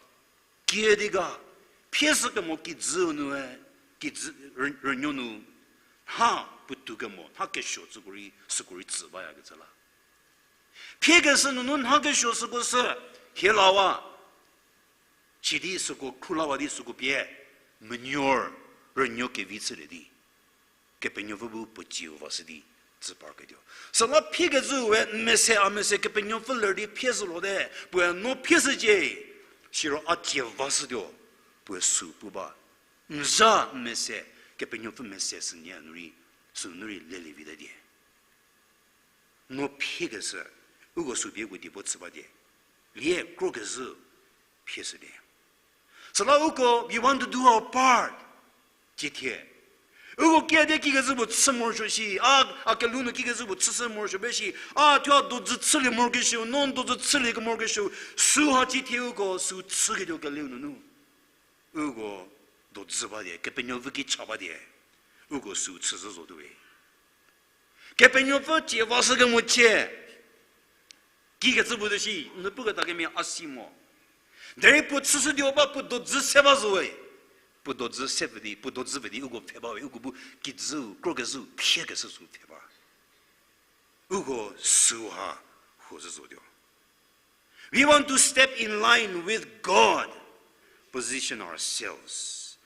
Kiüdi ga, phieshü kemo kijü nue, kijü rü-, rünuo nu, nha puotou kemo, nha kesuo süko rei, süko rei tsü bayakecü la. Phiekeshü nunu nha kesuo süko sü, hielawa. Sidi süko khulawa di süko pie, menuo, rünuo kevi chülie di. Kepenuopfü bu puo cie vashü di, tsü parketuo. Süla phiekecü we n mese a mese Kepenuopfü ler di phieshü lote, puoe no phieshücie, siro a cie vashütuo, puoe sü pu ba. N za n mese, Kepenuopfü mese sünie nu rei, sünu rei lelie vi ta die. No phiekeshü, uko sü pie uko die puo chü ba die. Lie krokezhü, phieshü die. Süla uko, we want to do our part. Cithie. Uko kiüdi kikecü puo chü morosuo shi, a, a kelhou nu kikecü puo chüshü morosuo be shi, a thuo a dozü chülie morokesuo, no dozü chülie kemorokesuo, süha cithie uko sü chüketuo keleu nunu. Uko dozü ba die, Kepenuopfü ki cha ba die, uko sü chüzhü zotuo we. Kepenuopfü cie vashü kemo cie, kikecü puo de shi, n puketa kemia a si mo. Derei puo chüshütuo ba puo dozü se ba zo we. Puo dozü se pfü di, puo dozü pfü di, uko pfhe ba we, uko bu kijü, krokezhü, phiekeshü sü pfhe ba. Uko süha huo zhü zotuo. We want to step in line with God, position ourselves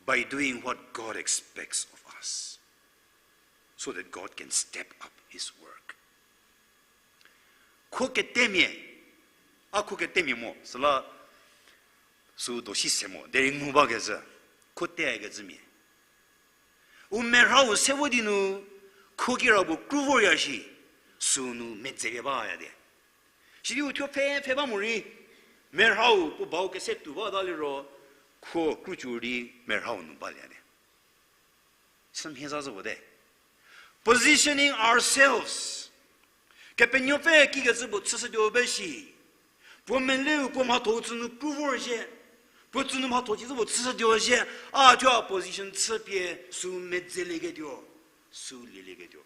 by doing what God expects of us, so that God can step up his work. Kho ketemia, a kho ketemia mo, süla sü do si se mo, derei ngu bakezhü, kho te kecümia. U merhau se vo di nu, kho kira puo kru vorya shi, sünu medze keba ya de. Sidi u thuo pfhe pfhe ba morei, merhau puo bau kese tuo bata liro, kho krucü di merhau nu balie de. Sümhie za zo puo te. Positioning ourselves. Kepenuopfü kikecü puo chüshütuo be shi. Puo meleu puo mhatho tsünu kru vor zhie. Puo tsünu mhatho cizü puo chüshütuo zhie. A thuo a position chüpie sü medzelieketuo. Sü lielieketuo.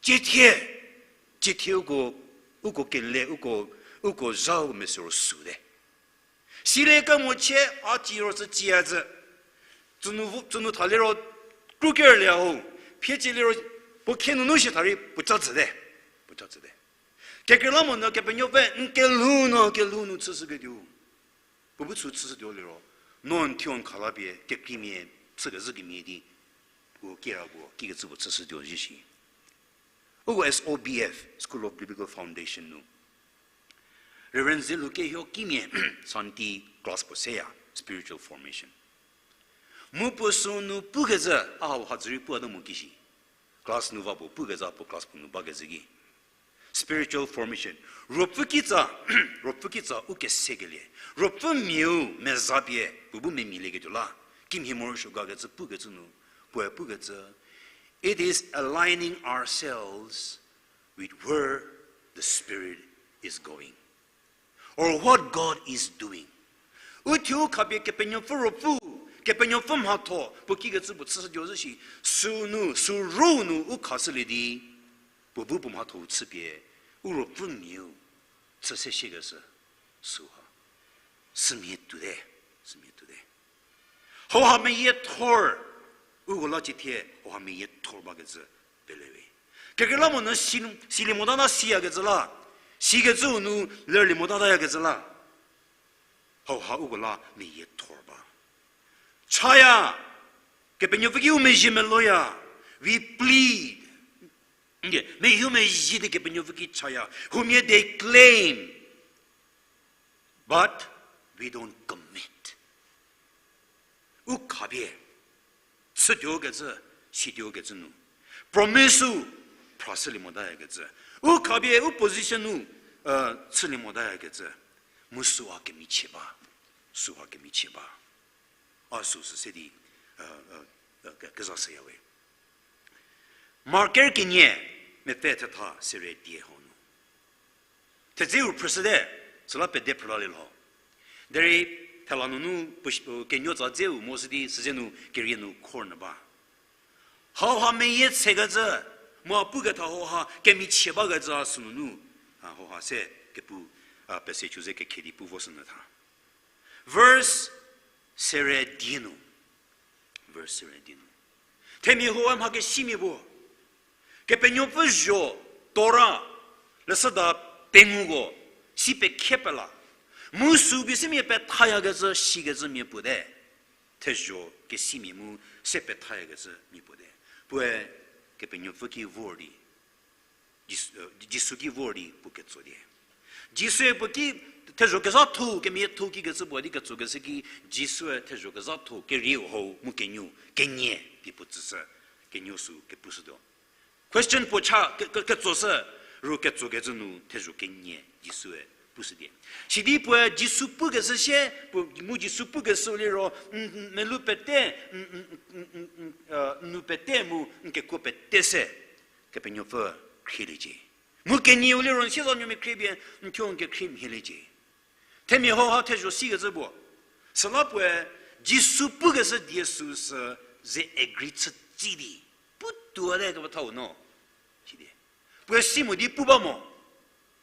Cithie, cithie uko, uko kele, uko, uko zha u mesüro sü te. Silie kemo chie a ci ro sü cia zü. Tsünu vo, tsünu tha liro kru kerlie ho. Phiecie liro puo khe nunu shi tha rei puo ca tsü te. Puo ca tsü te. Kekreilamonyü Kepenuopfü n kelhou nu, kelhou nu chüshüketuo. Puo bu sü chüshütuo liro, no n thuo n khala pie kekreimia, chükezhü kemia di, u kira puo, kikecü puo chüshütuo zhie shi. Uko S O B F, School of Biblical Foundation nu Reverend Zelu Kehio kimia Sunday class puo seya, spiritual formation. Mu puo sünu pukecü, a hau hadzü rei puo a ta mo kishi. Class nu va puo pukecü, puo class puo nu bakecü ki. Spiritual formation. Ruopfü kitsa, ruopfü kitsa u kesekelie. Ruopfü miau meza pie, puo bu memialieketuo la. Kimhie morosuo gakecü pukecü nu, puoe pukecü, it is aligning ourselves with where the Spirit is going, or what God is doing. U thuo u khapie Kepenuopfü ruopfü, Kepenuopfü mhatho, puo kikecü puo chüshütuo zhü shi, sünu, sü ro nu u khashülie di, puo bu puo mhatho-u chüpie, u ruopfü miau, chü se shiekeshü, süha. Sümhie tuote, Sümia tuote. Hauha meyiethor. Uko la cithie hauha meyiethor bakecü pelewe. Kekreilamonyü si, silie motata siyakecü la, sikecüu nu lerlie motatayakecü la. Hauha uko la meyiethor ba. Chaya, Kepenuopfü ki u mezhie meloya, we plead. Nge, mehumezhie di Kepenuopfü ki chaya, huomia they claim, but we don't commit. U khapie, chütuokecü, situokecü nu. Promise-u, phrashülie motayakecü. U khapie, u position-u, chülie motayakecü. Mu süha kemichie ba. Süha kemichie ba. A süsü se di, ke, kezashüyawe. Mark ker kenie, mepfü thetha sere die hau nu. Thedzeu phrüshüte, süla pede phrülalietuo. Derei thela nunu kenuo tsa dzeu mo sü di süze nu kerie nu khor nyü ba. Hauha meyie tsekecü, mu a puketha hauha kemichie bakecü a sünunu. A hauha se kepu, a passage-u ze kekhe di pu vo sünyü tha. Verse sere die nu. Verse sere die nu. Themia hau mha kesimia puo. Kepenuopfü zho, Torah, leshüda penguko, si pekhe pela. Mu sü bi simia pethayakecü, sikecü mia puo te. Thezho kesimia mu se pethayakecü mia puo te. Puoe Kepenuopfü ki vor di, Jis-, Jisu ki vor di puo ketso die. Jisue puo ki thezho kezhatho, kemiatho kikecü puo di ketsokeshü ki, Jisue thezho kezhatho, kerieu hau mu keniu, kenie di puo tsüshü, keniu sü kepushütuo. Question puo cha, ke, ke, ketsoshü, ru ketsokecü nu thezho kenie Jisue pushü die. Sidi puoe Jisu pukeshü sie, puo, mu Jisu pukeshü liro, n, n, melou pete, n, n, n, n, n, e, n nu pete mu n kekuo pete se, Kepenuopfü khrieliecie. Mu kenieu liro n siezanuomia khrie pie, n thuo n kekhrie mhieliecie. Themia hauha thezho sikecü puo. Süla puoe Jisu pukeshü die süsü ze agree chü tsi di. Putuote kepethau no. Sidi. Puoe si mo di pu ba mo.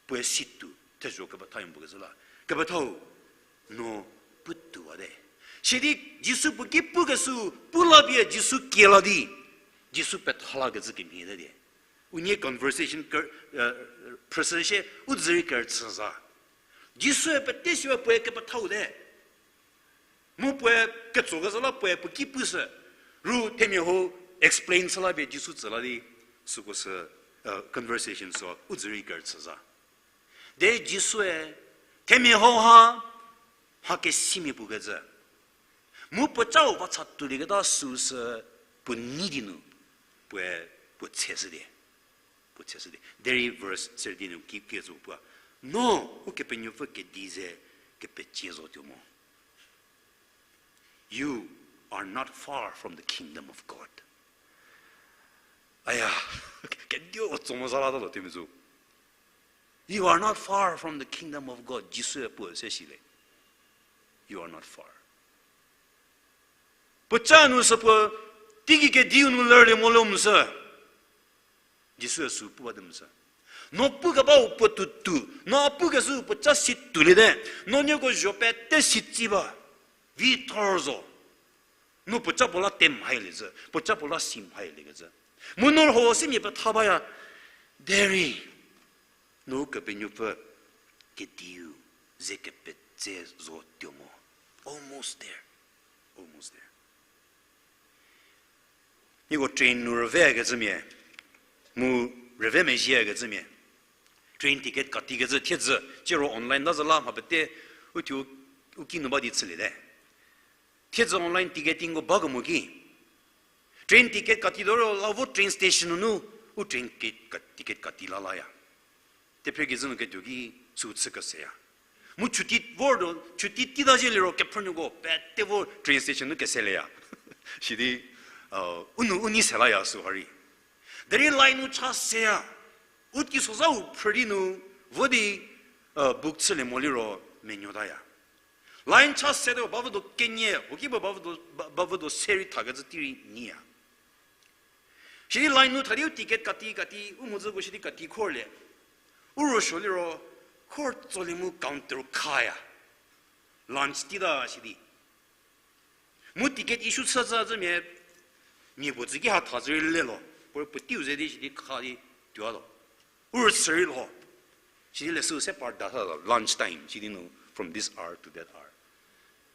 Puoe si tuo. Thezho kepethau puo kecü la. Kepethau no putuote. Sidi Jisu puo ki pukeshü pu la pie Jisu kie la di. Jisu petha lakecü kemhie te die. Unie conversation ke, e, phrüshü sie, u dzürei kerüchü za. Jisue pete siwe puoe kepethau te. Mu puoe ketsokezha la puoe puo ki pushü. Ru themia hau explain chü la pie Jisu tsü la di süko sü, e, conversation sü u dzürei kerüchü za. Derei Jisue themia hauha mha kesimia pukecü. Mu puocau va cha tuolieketa süsü puo nei di nu puoe puo tsheshü die. Puo tsheshü die. Derei verse thirteen nu ki, ki zo puo. No, Ukepenuopfü kedi ze kepecie zotuo mo. You are not far from the kingdom of God. Aya, kediu tso mo za la ta lo themia zo. You are not far from the kingdom of God. Jisue puo se shile. You are not far. Puoca nu sü puo, teigei kediu nu lerlie mo le mu sü. Jisue sü pu bate mu sü. No pukebau puo tuotuo, no a pukeshü puoca si tuoliete, no nieko zho pete si tsi ba, vi thor zo. No puoca puo la te mhailie zhü, puoca puo la si mhailie kecü. Mu no ho simia petha baya, derei, no Ukepenuopfü kediu ze kepetse zotuo mo. Almost there. Almost there. Nieko train nu rüve kecümia, mu rüve mezhie kecümia. Train ticket kati kecü thiedzü, ciro online ta zü la mha pete, uthuo, u ki nu ba di chüliete. Thiedzü online ticketingko ba kemo ki. Train ticket kati toro la vo train station nunu, u train ticket kati la laya. Tephrie kezhü nu ketuo ki sü chü keseya. Mu chuti vor do, chuti tita zhie liro kephrünuoko pete vo train station nu keseleya. Sidi, u nu u nei se laya süha rei. Derei line nu cha seya. U teisozhau phrü di nu, vo di, book chülie mo liro menuotaya. Line cha se de bavü do kenie, hoki ba, bavü do, ba, bavü do se rei thakecü tei rei nyiya. Sidi line nu tha di u ticket kati kati, u mhodzüko sidi kati khorlie. U ruosuo liro, khor tsolie mu counter khaya. Lunch tita sidi. Mu ticket issue chü zazü mia, mia puo tsü ki ha tha zü rei le lo. Puo puo tiu ze di shi di kha di tuo lo. U rüsü rei lo. Shi di leshü se par da tha lo, lunch time. Shi di nu, from this hour to that hour.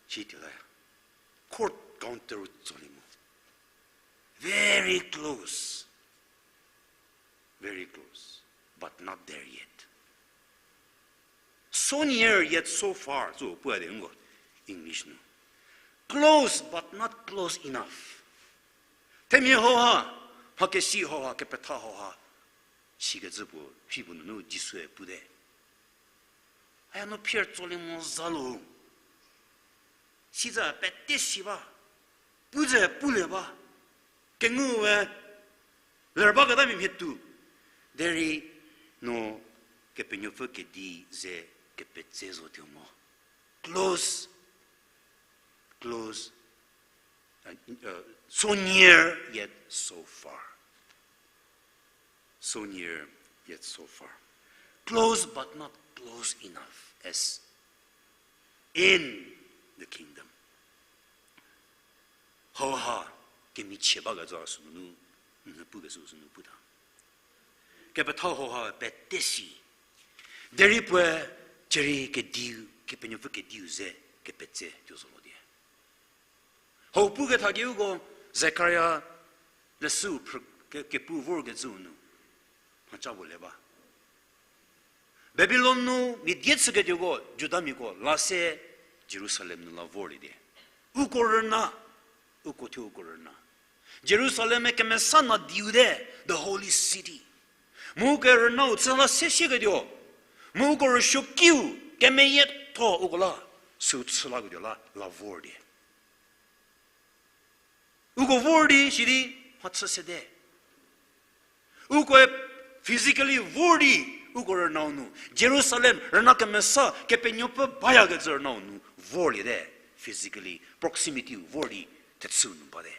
Shi tuo la ya. Court counter tsolie mo. Very close. Very close, but not there yet. So near yet so far, zo pu a de ngo, English nu. Close, but not close enough. Themia hauha, mha kesi hauha, kepetha hauha, sikecü puo, si puo nunu Jisue pu de. Aya no phier tsolie mo za lo. Siza pete si ba, pu ze pu le ba, kengu we, ler ba keta mia mhie tuo, derei no Kepenuopfü kedi ze kepetse zotuo mo. Close, close, uh, uh, so near yet so far. So near yet so far. Close but not close enough as in the kingdom. Hauha kemichie ba kecü sünunu, n pukecü sünunu pu ta. Kepethau hauha pete si. Derei puoe cierei kediu, Kepenuopfü kediu ze kepetse tuo zo mo die. Hau puketha ki uko Zekaria leshüu phrü ke-, kepu vorkecüu nu mhaca puo le ba. Babilon nu mia die chüketuoko Judamiako la se Jerusalem nu la vorlie die. Uko rüna, uko thuo uko rüna. Jerusalem-e kemesa nadiu te, the holy city. Mu uko rünau chü la se sieketuo. Mu uko rüsuokiu kemeyietho uko la, süu chü laketuo la, la vor die. Uko vor di sidi mhachü sede. Uko physically vor di, uko rünau nu Jerusalem rüna kemesa Kepenuopfü bayakecü rünau nu vorlie te, physically proximity vor di thechüu nu bate.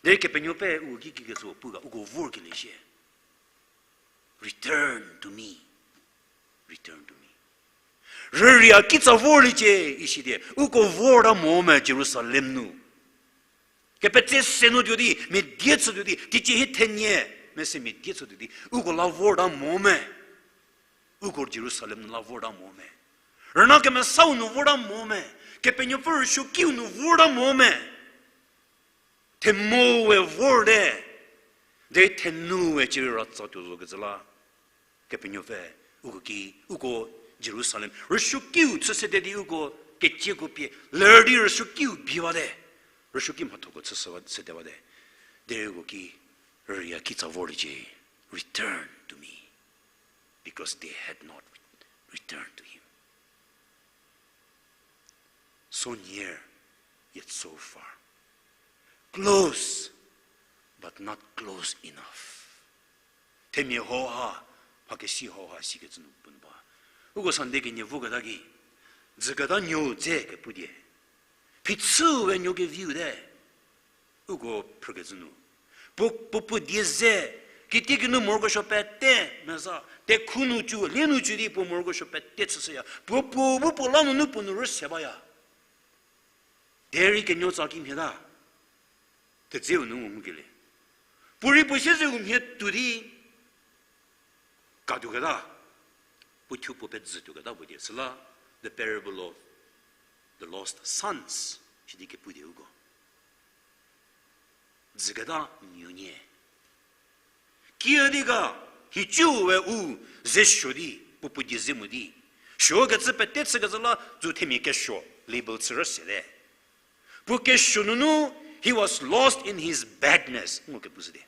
Derei Kepenuopfü uko ki kikecü pu ga uko vorkelie shie. Return to me. Return to me. Rüria kitsa vorliecie, isi die. Uko vorta mo me Jerusalem nu. Kepetse se nu tuo di, mia die chü tuo di, teicie hie thenie, mese mia die chü tuo di, uko la vorta mo me. Uko Jerusalem nu la vorta mo me. Rüna kemesau nu vorta mo me. Kepenuopfü rüsuokiu nu vorta mo me. Themo we vorte, derei thenu we cierei ratsa tuo zokecü la. Kepenuopfü, uko ki, uko Jerusalem rüsuokiu chü sede di uko kecieko pie ler di rüsuokiu bi bate, rüsuoki mhathoko chü sede bate. Derei uko ki rüria kitsa vorliecie, return to me, because they had not returned to him. So near, yet so far. Close, but not close enough. Themia hauha, mhakesi hauha sikecü nu puo nu ba. Uko Sunday kenie voketa ki, dzüketa nuou dze kepu die. Phichü we nuo keviu te. Uko phrükecü nu. Puo, puo, puo die ze, kitiekinu morokesuo pete meza, tekhu nu cü, lie nu cü di puo morokesuo pete chüshüya. Puo, puo, puo, puo la nunu puo nu rüse baya. Derei kenuo tsa kimhie ta. Thedzeu nu ngukelie. Puorei puo siezeu mhie tuo di. Katuoketa. Puo thuo puo pezhütuoketa puo die. Süla, the parable of the lost sons. Sidi kepu die uko. Dzüketa nuonie. Kiüdi ga, nhicuwe u ze suo di, puo puo die ze mo di. Suokecü pete chükecü la, tsu themia kesuo, label chü rüse te. Puo kesuo nunu, he was lost in his badness. Ngo kepu sü di.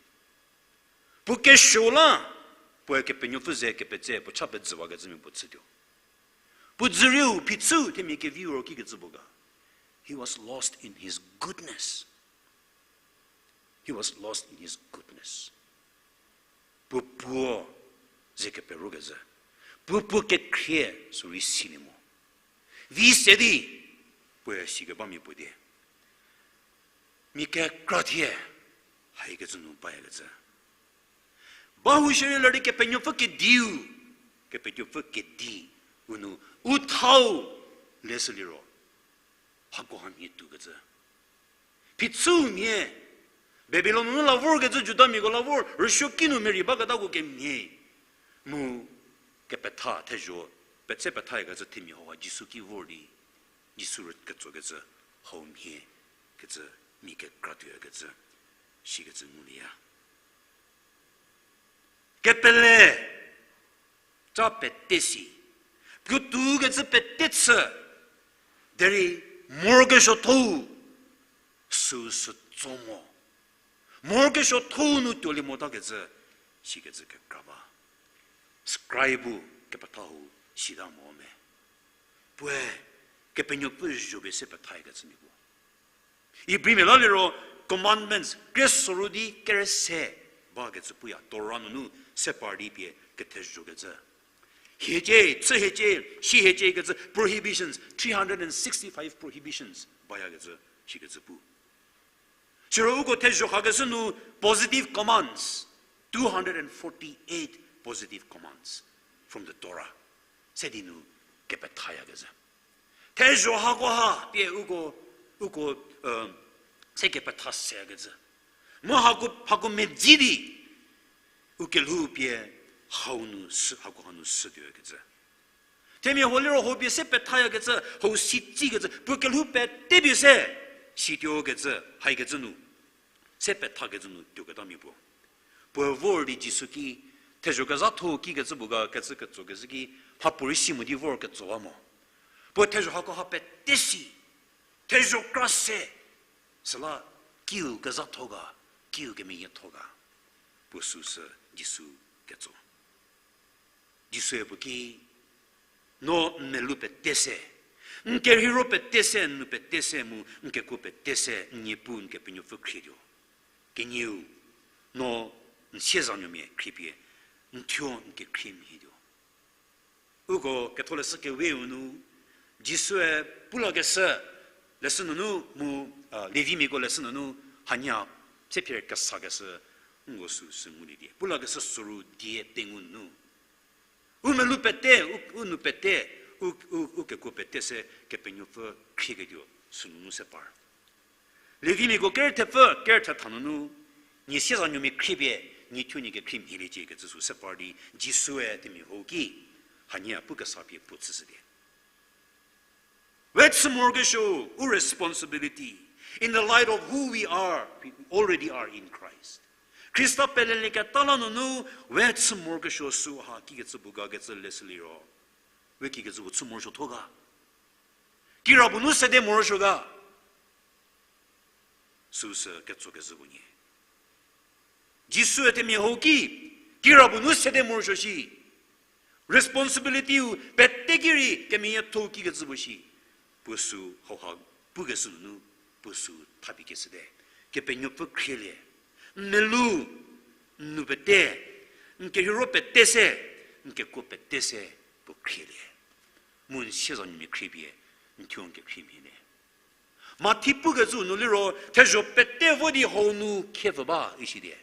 Puo kesuo la, puoe Kepenuopfü ze kepetse, puo cha pezhüwakecümia puo chütuo. Puo dzürieu phichü themia keviu ro kikecü puo ga. He was lost in his goodness. He was lost in his goodness. Puo puo ze keperokecü. Puo puo kekhrie sürei silie mo. Vi se di, puoe sikebamia puo die. Mia kekra thie, haikecü nu bayakecü. Bahou shierei ler di Kepenuopfü kediu, Kepenuopfü kedi, u nu, u thau, leshü liro. Hako hamhie tuokecü. Phichümia, Babilon nu la vorkecü Judamiako la vor, rüsuoki nu merei baketako kemhie. Mu kepetha thezho, petse pethayakecü themia hauha Jisu ki vor di, Jisu rei ketsokecü hau mhie kecü, mia kekra tuoyakecü, shikecü ngulieya. Kepele, ca pete si, puotou kecü pete chü, derei morokesuothou, süu sü tso mo. Morokesuothou nu tuolie motakecü, shikecü kekra ba. Scribe-u kepetha hau sita mo me. Puoe, Kepenuopfü zho pie se pethayakecü mia puo. Ibrimia la liro commandments, kre soru di kere se bakecü puya, Torah nunu se par di pie kethezhokecü. Hiecie, chü hiecie, shi hiecie kecü prohibitions, three hundred and sixty-five prohibitions bayakecü, shikecü pu. Siro uko thezho khakeshü nu positive commands, two hundred and forty-eight positive commands from the Torah. Se di nu kepethayakecü. Thezho hakoha pie uko, uko, se kepetha seyakecü. Mu hako, hako medzi di, u kelhou pie hau nu sü, hako hanu sü tuokecü. Themia hau liro hau pie se pethayakecü, hau si tsikecü, puo kelhou pete pie se, si tuokecü, haikecü nu, se pethakecü nu tuoketa mia puo. Puo vor di Jisu ki, thezho kezhatho kikecü puo ga kecü ketsokecü ki, mhapuorei si mo di vor ketsowa mo. Puo thezho hakoha pete si, thezho kra se, süla kiu kezhatho ga, kiu kemeyietho ga, puo süu sü Jisu ketso. Jisue puo ki, no n melou pete se, n kerheiro pete se, n nou pete se mu n kekuo pete se, n Niepuu n Kepenuopfü khrietuo. Kenieu, no n siezanuomia khriepie, n thuo n kekhrie mhietuo. Uko ketholeshü keweu nu, Jisue pulakeshü leshü nunu mu, Levimiako leshü nunu, hanie, se phir kesakeshü, nko süu sü ngulie di. Pulakeshü soru die pengou nunu, u melou pete, u, u nou pete, u, u, u kekuo pete se Kepenuopfü khrieketuo sünunu se par. Levimiako ker thepfü, ker thetha nunu, nie siezanuomia khriepie, nie thuo nie kekhrie mhieliecie kecü süu se par di, Jisue themia hau ki, hanie pukesa pie puo chüshüdi. We chü morokesuo, u responsibility, in the light of who we are, we already are in Christ. Khrista pelelieketa la nunu, we chü morokesuo süu ha kikecü puo ga kecü leshü liro, we kikecü puo chü morosuotho ga. Kirapuo nu sede morosuo ga. Süu sü ketsokezhü puo nyie. Jisue themia hau ki, kirapuo nu sede morosuo shi. Responsibility-u pete ki rei kemeyietho kikecü puo shi. Puo süu hauha pukeshü nunu, puo süu thapie keshüte. Kepenuopfü khrielie. N melou, n nou pete, n kerheiro pete se, n kekuo pete se, puo khrielie. Mu n siezanuomia khriepie, n thuo n kekhrie mhielie. Mathi pukecü nu liro, thezho pete vo di hau nu khiepfü ba, ishidi.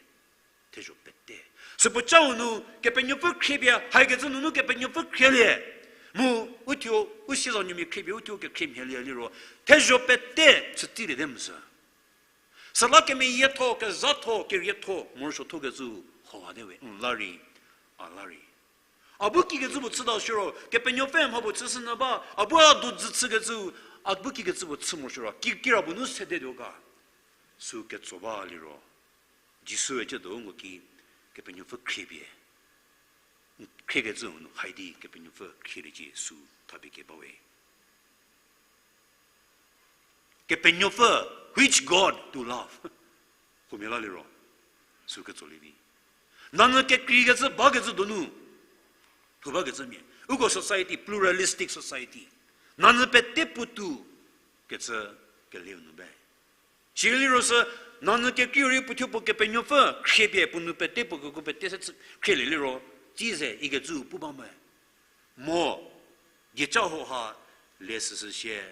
Thezho pete. Süpuo cau nu, Kepenuopfü khriepie, haikecü nunu Kepenuopfü khrielie. Mu, uthuo, u siezanuomia khriepie, uthuo kekhrie mhielie liro, thezho pete, chütiliete mu sü. Süla kemeyietho, kezhatho, kerietho, morosuothokecü, hauha te we, n la rei, a la rei. A bu kikecü puo chüta shiro, Kepenuopfü mha puo chüshünyü ba, a bu a do dzü chükecü, a bu kikecü puo chü morosuo ro, ki, kirapuo nu sedetuo ga. Süu ketso ba liro, Jisue ciedo nko ki, Kepenuopfü khriepie, khriekecü nu hai di Kepenuopfü khrieliecie süu thapie keba we. Kepenuopfü, which God to love? Huomia la liro, süu ketsolie vi. Nanyü kekreikecü bakecü donu, lhou bakecü mia. Uko society, pluralistic society. Nanyü pete puotou kecü keleu nu ba. Sirei liro sü, nanyü kekreiu rei puothuo puo Kepenuopfü khriepie puo nou pete puo kekuo pete se chü khrielie liro, tsie ikecü pu ba me. Mo, dieca hauha, le süsü sie.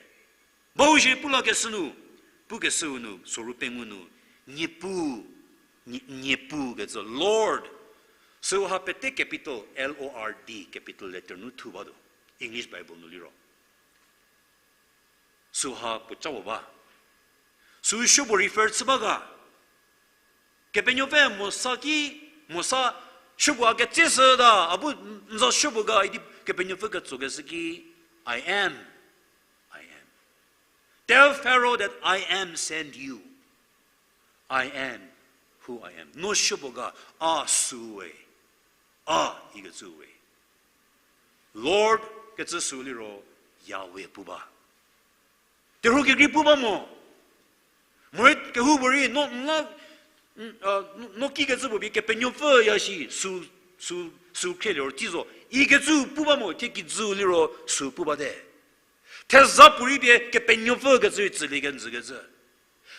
Bau shie pulakeshü nu, pukeshüu nu, soru pengou nu, Niepuu, Nie-, Niepuu kecü, Lord. Süu ha pete capital, L O R D, capital letter nu thu batuo, English Bible nu liro. Süu ha puoca puo ba. Sü supuo refer chü ba ga. Kepenuopfü Mosa ki, Mosa supuo a ketseshüta, a bu n za supuo ga idi Kepenuopfü ketsokeshü ki, I am, I am. Tell Pharaoh that I am send you. I am who I am. No supuo ga, a sü we, a ikecü we. Lord kecü sü liro Yahweh pu ba. Terhuo kekrei pu ba mo. Morei kehoupuorei no n la, n, a, no kikecü puo pie Kepenuopfü ya shi sü, sü, sü khrie liro tei zo ikecü pu ba mo, thie kijü liro sü pu bate. Theza puorei pie Kepenuopfü kecü rei tsülie kenjükecü.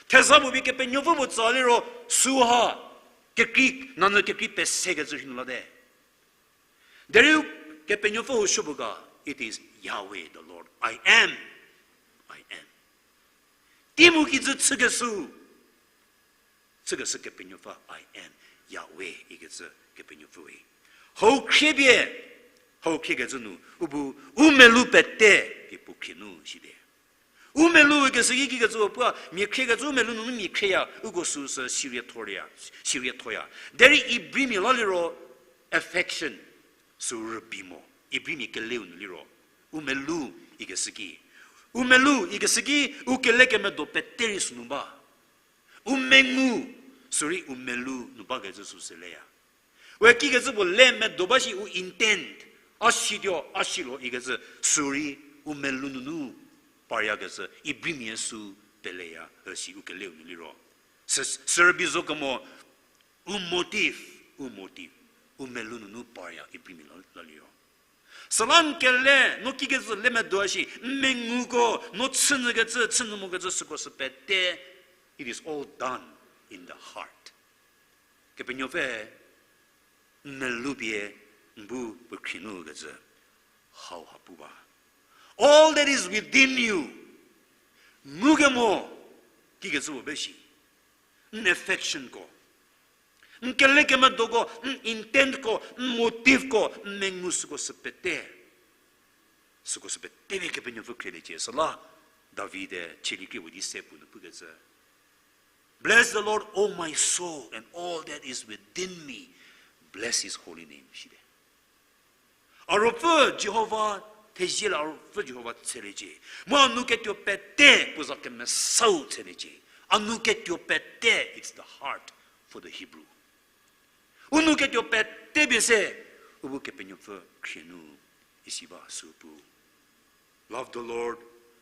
Theza puo pie Kepenuopfü puo tsa liro süha kekrei, nanyü kekrei pesekecü rhei nu late. Derei Kepenuopfü ho supuo ga, it is Yahweh the Lord. I am. I am. Tei mu kijü chükeshü, chükeshü Kepenuopfü I am, Yahweh ikecü Kepenuopfü we. Hau khrie pie, hau khriekecü nu, u bu, u melou pete pie puo khrie nu site. U melou keshü ki kikecü puo, mia khriekecü u melou nunu mia khrieya, uko süsü siriethoya, siriethoya. Derei Ibrimia la liro affection, sü rübei mo, Ibrimia keleu nu liro. U melou ikeshü ki. U melou ikeshü ki, u kelekemedo pete rei sünu ba. U mengu, sürei u melou nu bakecü süsü leya. We kikecü puo le medo ba shi u intent, a situo, a silo ikecü sürei u melou nunu paryakecü Ibrimia sü peleya, üsi u keleu nu liro. Sü, sü rübei zo kemo, u motive, u motive, u melou nunu parya Ibrimia la, la liro. Süla n kele, no kikecü le medo shi, n menguko, no chünyükecü, chünyü mokecü süko sü pete, it is all done in the heart. Kepenuopfü n melou pie n bu puo khrie nu kecü hauha pu ba. All that is within you. Ngukemo kikecü puo be shi. N affectionko, n kelekemedoko, n intentko, n motiveko, n mengu süko sü pete. Süko sü pete pie Kepenuopfü khrieliecie. Süla David-e chielie krie puo di se puo nu pukecü, Bless the Lord, O my soul, and all that is within me. Bless his holy name, site. A ruopfü Jihova thezie la a ruopfü Jihova tsheliecie. Mu a nou ketuo pete puo za kemesau tsheliecie. A nou ketuo pete, it's the heart for the Hebrew. U nou ketuo pete pie se, u bu Kepenuopfü khrie nu isi ba sü pu. Love the Lord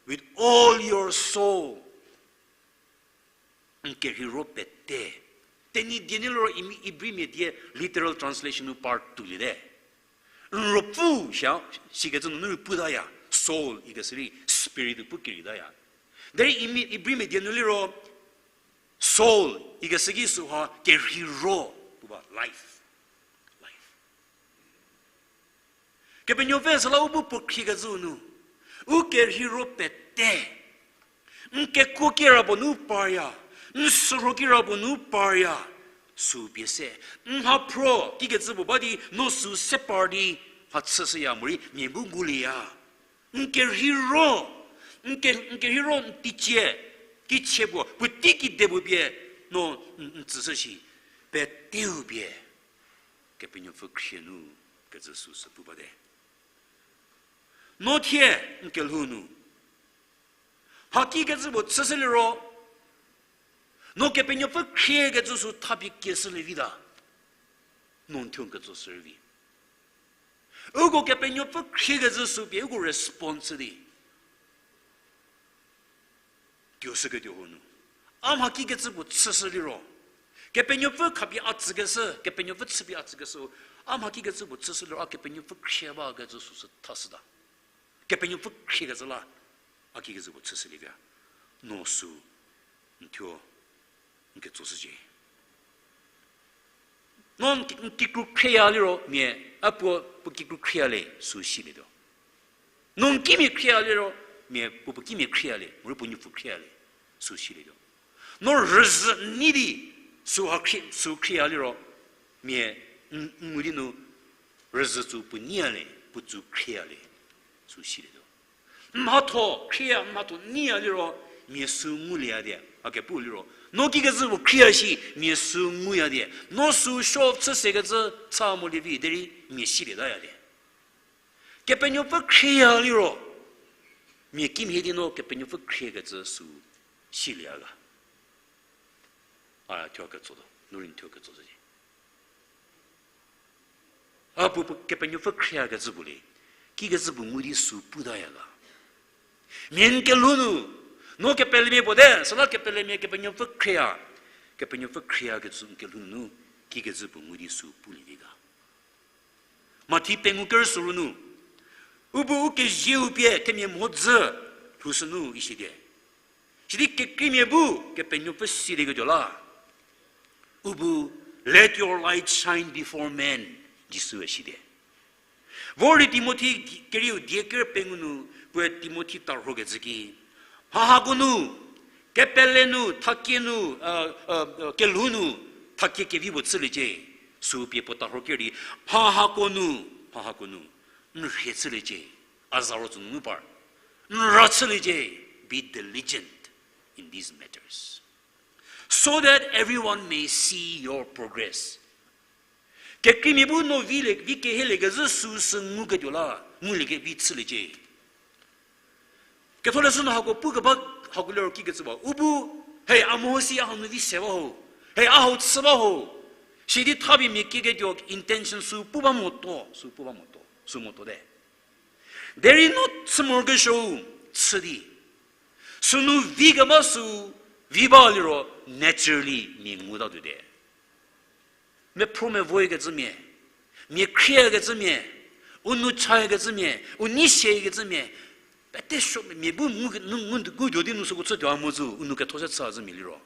with all your soul. N kerheiro pete. Tenyidie nu liro Imi-, Ibrimia die literal translation nu par tuoliete. N ruopfü sha, sikecü nunu rei putaya, soul ikeshü rei spirit pu kereitaya. Derei Imi-, Ibrimia die nu liro soul ikeshü ki süha kerheiro pu ba, life. Life. Kepenuopfü süla u bu puo khriekecü nu, u kerheiro pete, n kekuo kirapuo nu parya, n sürho kirapuo nu parya, sü pie se, n mhaphro kikecü puo ba di no sü se par di mhachüshüya morei mia bu ngulieya. N kerheiro, n ke-, n kerheiro n teicie, kichie puo, puotei kide puo pie, no n, n tsüshü shi, peteu pie, Kepenuopfü khrie nu kecü süsü pu bate. No thie n kelhou nu, mhakikecü puo chüshü liro, no Kepenuopfü khriekecü sü thapie kieshülie vita, no n thuo n ketsoshü rei vi. Uko Kepenuopfü khriekecü sü pie uko response di tuoshüketuo ho nu, a mhakikecü puo chüshü liro, Kepenuopfü khapie a tsükeshü, Kepenuopfü chüpie a tsükeshü, a mhakikecü puo chüshü liro a Kepenuopfü khrie bakecü süsü thashüta. Kepenuopfü khriekecü la a kikecü puo chüshülie via, no sü n thuo n ketsoshücie. No n ki-, n kikru khrieya liro mia, a puo, puo kikru khrieya le sü silietuo. No n kimia khrieya liro mia puo puo kimia khrieya le, morei puo nuopfü khrieya le sü silietuo. No rüzhü nei di süha khrie-, sü khrieya liro mia n, n ngu di nu rüzhü tsü puo neiya le, puo tsü khrieya le sü silietuo. N mhatho khrieya, n mhatho neiya liro mia sü ngulieya di A kepu liro, no kikecü puo khrieya shi, mia sü nguya die. No sü show off chü sekecü cha molie vi, derei mia silietaya die. Kepenuopfü khrieya liro, mia kimhie di no Kepenuopfü khriekecü sü silie ga. A thuo ketso tuo, nu rei thuo ketso zhie. A pu, pu Kepenuopfü khriekecü puo le, kikecü puo ngu di sü putaya ga. Mia n kelhou nu, no kepelemia puo te, süla kepelemia Kepenuopfü khriea, Kepenuopfü khriekecü n kelhou nu, kikecü puo ngu di sü pulie vi ga. Mathi pengou kerüsuo ru nu, u bu u kezieu pie themia mhodzü lhoushü nu ishidi. Sidi kekreimia bu Kepenuopfü silieketuo la. U bu, Let your light shine before men, Jisue shidi. Vor di Timothi kerieu die ker pengou nu, puoe Timothi tarhokecü ki, mha hako nu, kepele nu, thakie nu, kelhou nu, thakie kevi puo chüliecie, sü pie puo tarho ker di, mha hako nu, mha hako nu, n rhie chüliecie, a za ro tsü nunu par, n ra chüliecie, be diligent in these matters, so that everyone may see your progress. Kekreimia bu no vi le, vi kehieliekezhü süsü nguketuo la, ngulie kevi chüliecie. Ketholeshü nu hako pukeba, hako liro kikecü ba. U bu, hei, a meho si a hanu vi se ba ho. Hei, a hau chü ba ho. Sidi thapie mia kiketuo intention sü pu ba motuo, sü pu ba motuo, sü motuo te. Derei no chü morokesuou, chü di. Sünu vi keba sü, vi ba liro naturally mia ngutatuo te. Mephro mevoikecümia, mia khriekecümia, u nou chakecümia, u nei siekecümia, pete suo mia bu ngu, ngu, ngu, ngu tuo di nu süko chütuo a mo zü, u nou ketho se chü a zhü mia liro.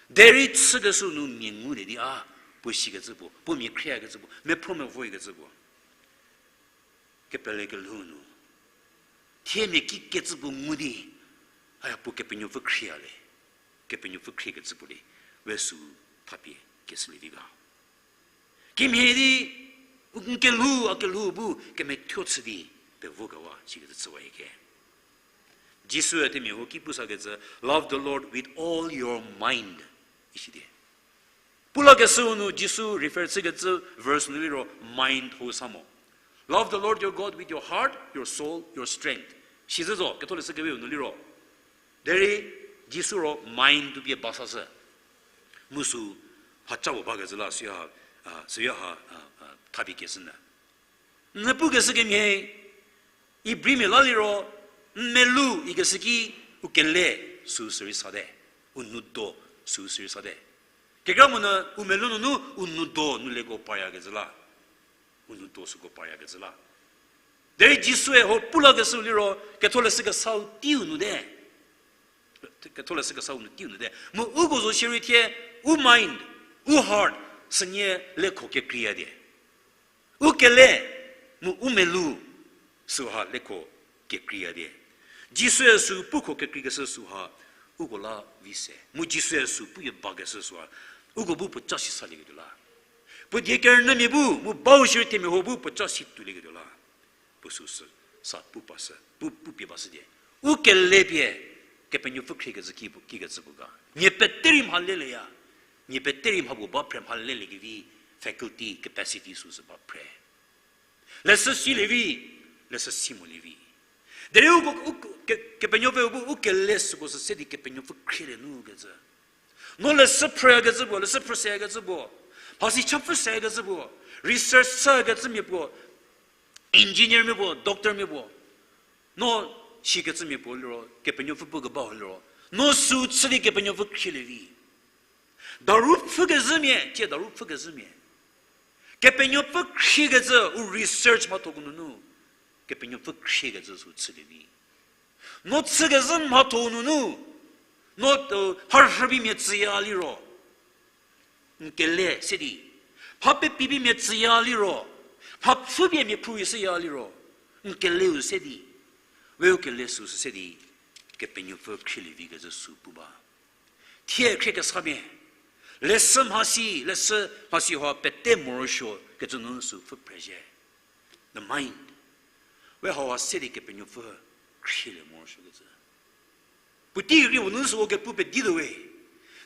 Derei chükeshü nu mia ngulie di a, puo sikecü puo, puo mia khriekecü puo, mephro mevoikecü puo. Kepele kelhou nu. Thie mia kikecü puo ngu di, a puo Kepenuopfü khrie le. Kepenuopfü khriekecü puo le. We sü thapie keshülie vi ga. Kimhie di, n kelhou, a kelhou bu, kemethuo chü di, pevo kewa, sikecü chüwa hie ke. Jisue themia huo ki pusakecü, Love the Lord with all your mind. Ishidi. Pulakeshüu nu Jisu refer chükecü verse nu liro mind hou sa mo. Love the Lord your God with your heart, your soul, your strength. Sizü zo, ketholeshü kewe nu liro. Derei Jisu ro mind tu pie ba sashü. Mu sü mhaca puo bakecü la süha, a, süha, a, a, thapie keshü nyü. N pukeshü kemhie, Ibrimia la liro, n melou ikeshü ki u kele sü sürei sa te, u nou do sü sürei sa te. Kekreilamonyü u melou nunu u nou do nu leko paryakecü la. U nou do süko paryakecü la. Derei Jisue ho pulakeshüu liro, ketholeshü kesau teiu nu te. Ketholeshü kesau nu teiu nu te. Mu uko zo shierei thie, u mind, u heart, sünie leko kekreiya die. U kele, mu u melou, süha leko kekreiya die. Jisue sü puko kekreikeshü süha, uko la vi se. Mu Jisue sü puyie bakeshü süha, uko bu puoca si salieketuo la. Puo die kerünyümia bu, mu bau shierei themia huo bu puoca si tuolieketuo la. Puo süsü sa pu pashü, pu, pupie bashü die. U kele pie, Kepenuopfü khriekecü ki, kikecü puo ga. Mia pete rei mha leleya. Mia pete rei mha puo ba phre mha leliekevi faculty, capacity süsü ba phre. Leshü silie vi, leshü si molie vi. Derei u, u, ke, Kepenuopfü bu u kele süko sü se di Kepenuopfü khrielie nu kecü. No leshü phrükecü puo, leshü phrü sekecü puo. Mhasi cha pfü sekecü puo. Research chükecümia puo. Engineermia puo, doctormia puo. No sikecümia puo liro, Kepenuopfü pukeba ho liro. No sü chü di Kepenuopfü khrielie vi. Daru pfhükezhümia, tie daru pfhükezhümia. Kepenuopfü khriekecü u research mhathoko nunu. Kepenuopfü khriekecü sü chülie vi. No chükezhü mhatho nunu, no, uh, mharhübi mia tsüya liro, n kele se di, mha pepie bi mia tsüya liro, mha pfhüpie mia khruohi shüya liro, n keleu se di, we u kele süsü se di, Kepenuopfü khrielie vi kecü sü pu ba. Thie khriekesamia, leshü mhasi, leshü mhasi hau pete morosuo kecü nu sü pfhü phre zhie. The mind. We hau se di Kepenuopfü khrielie morosuokecü. Puotei rei puo nu süu kepu pedi tuo we.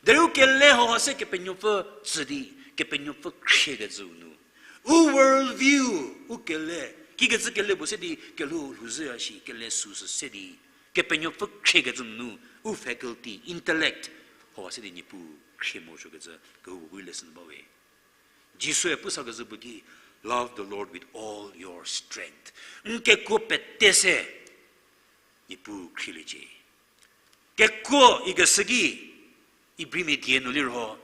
Derei u kele hauha se Kepenuopfü tsü di, Kepenuopfü khriekecüu nu. U world view, u kele, kikecü kele puo se di, kelhou lhouzhüya shi, kele süsü se di, Kepenuopfü khriekecü nu, u faculty, intellect, hauha se di Niepuu khrie morosuokecü, kehoupuo bu lesson ba we. Jisue pu sakezhü puo ki, love the Lord with all your strength. N kekuo pete se, Niepuu khrieliecie. Kekuo ikeshü ki, Ibrimia die nu liro,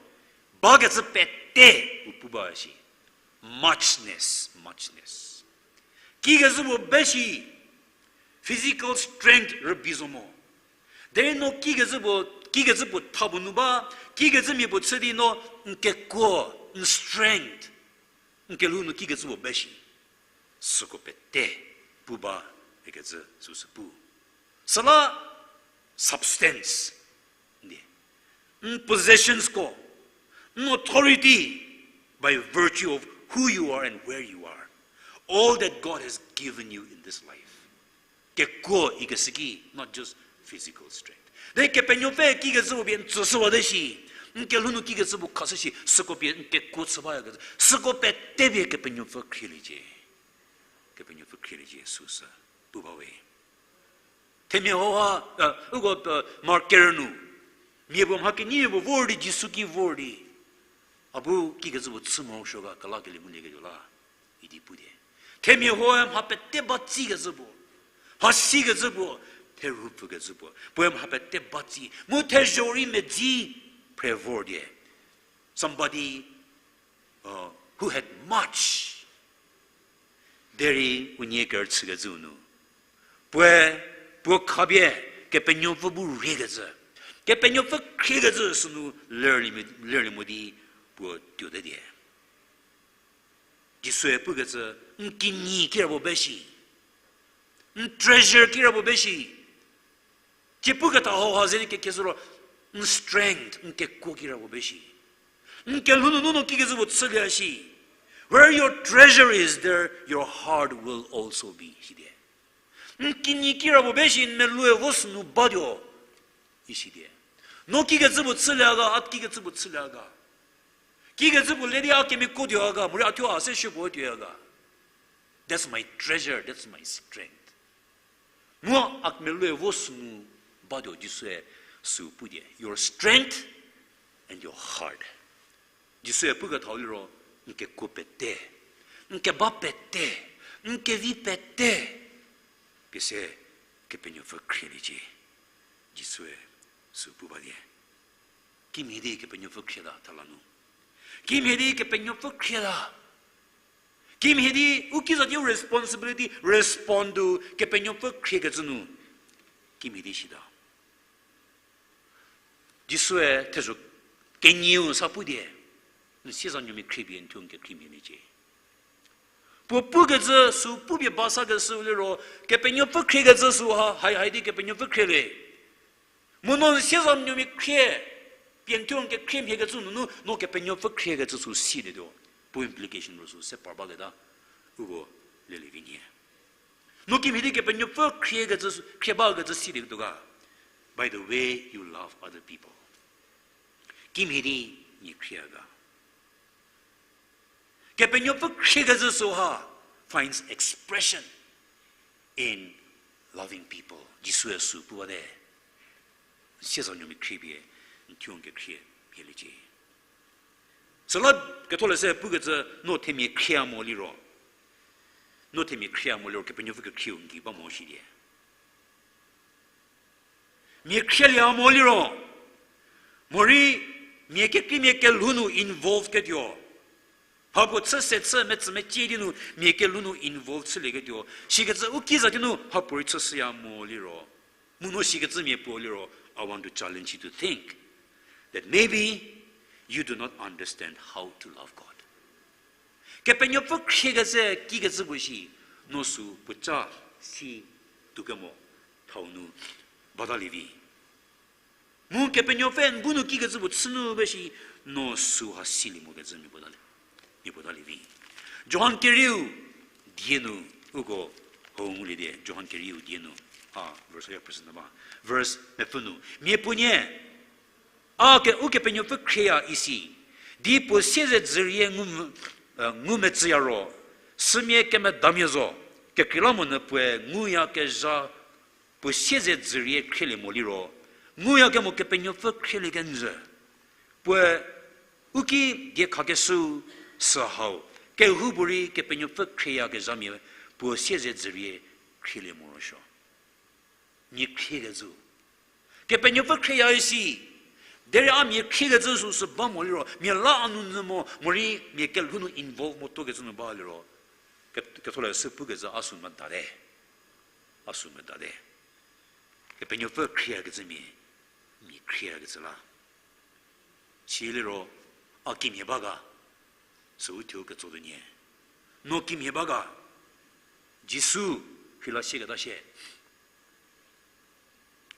bakecü pete u pu ba shi. Muchness, muchness. Kikecü puo be shi, physical strength rübei zo mo. Derei no kikecü puo, kikecü puo tha puo nu ba, kikecü mia puo chü di no n kekuo, n strength, n kelhou nu kikecü puo be shi. Süko pete pu ba ikecü süsü pu. Süla substance, n possessionsko, n authority by virtue of who you are and where you are, all that God has given you in this life. Kekuo ikeshü ki, not just physical strength. Derei Kepenuopfü kikecü puo pie n tsüshüwate shi, n kelhou nu kikecü puo khashü shi, süko pie n kekuo chü bayakecü, süko pete pie Kepenuopfü khrieliecie. Kepenuopfü khrieliecie süsü pu ba we. Themia hauha, uko, Mark kerü nu, mia puo mha kenyimia puo vor di Jisu ki vor di, a bu kikecü puo chü morosuo ga kelakelie ngulieketuo la idi pu die. Themia hauha mha pete ba tsikecü puo, mha sikecü puo, therhu pfükecü puo, puoe mha pete ba tsi mu thezho rei medzi phre vor die. Somebody who had much, derei unie kerüchükecüu nu, puoe, puo khapie Kepenuopfü bu riekecü, Kepenuopfü khriekecü sünu lerlie mo di puo tuote die. Jisue pukecü, n kinyi kira puo be shi, n treasure kira puo be shi. Tie puketa hauha ze di kekieshü ro, n strength, n kekuo kira puo be shi. N kelhou nunu no kikecü puo chülie shi. Where your treasure is, there your heart will also be, sidie. N kinyi kira puo be shi, n meloue vo sünu batuo, isidie. No kikecü puo chülie ga, a kikecü puo chülie ga. Kikecü puo le di a kemiako tuo ga, morei a thuo a se shü puo tuo ga. That's my treasure, that's my strength. Mu a kemialoue vo sünu batuo Jisue sü pudie, your strength and your heart. Jisue pukethau liro, n kekuo pete, n keba pete, n kevi pete, pie se Kepenuopfü khrieliecie, Jisue sü pu balie. Kimhie di Kepenuopfü khrieta thala nu. Kimhie di Kepenuopfü khrieta. Kimhie di u kiza di responsibility, respond to Kepenuopfü khriekecü nu. Kimhie di sita. Jisue thezho kenyiu sa pudie, n siezanuomia khrie pie n thuo n kekhrie mhieliecie. Puo pukecü sü pupie ba sakeshü liro, Kepenuopfü khriekecü sü ha, hai hai di Kepenuopfü khrielie. Mu no n siezanuomia khrie pie n thuo n kekhrie mhiekecü nunu, no Kepenuopfü khriekecü sü silietuo. Puo implication ro sü se par baketa, uko lelie vi nyie. No kimhie di Kepenuopfü khriekecü, khrie bakecü silieketuo ga. By the way you love other people. Kimhie di nie khrie ga. Kepenuopfü khriekecü sü ha finds expression in loving people. Jisue sü pu bate. Siezanuomia khrie pie n thuo n kekhrie mhieliecie. Süla ketholeshü pukecü no themia khrie mo liro. No themia khrie mo liro Kepenuopfü kekhrieu n gei ba mo shidie. Mia khrielie mo liro, morei mia kekreimia kelhou nu involve ketuo. Mhapuo chü se chü metsü mecie di nu mia kelhou nu involve chülieketuo. Sikecü u kiza di nu mhapuorei chüshüya mo liro. Mu no sikecü mia puo liro, I want to challenge you to think that maybe you do not understand how to love God. Kepenuopfü khriekecü kikecü puo shi, no sü puoca si tuokemo thau nu batalie vi. Mu Kepenuopfü n bu nu kikecü puo chü nu be shi, no sü ha silie mokecü mia puo talie, mia puo talie vi. Johan kerieu die nu, uko hou ngulie die, Johan kerieu die nu. A, verse ya present ba. Verse mepfü nu. Mia puonie, a ke, Ukepenuopfü khrieya isi. Di puo siezedzürie ngu, e, ngumetsüya ro, sümia kemedamia zo, kekreilamonyü puoe nguyakezha puo siezedzürie khrielie mo liro, nguyakemo Kepenuopfü khrielie kenjü. Puoe u ki diekhakeshüu sü hau, kehoupuorei Kepenuopfü khrieyakezhamia puo siezedzürie khrielie morosuo. Mia khriekecü. Kepenuopfü khrieya isi. Derei a mia khriekecü süsü ba mo liro, mia la a nu nyü mo, morei mia kelhou nu involve motokecü nu ba liro, ke-, ketholeshü pukecü a sü medate. A sü medate. Kepenuopfü khrieyakecü mia, mia khrieyakecü la. Siliro, a kimhie ba ga, süu thuo ketso tuonie. No kimhie ba ga, Jisu, rheila sieketa shie.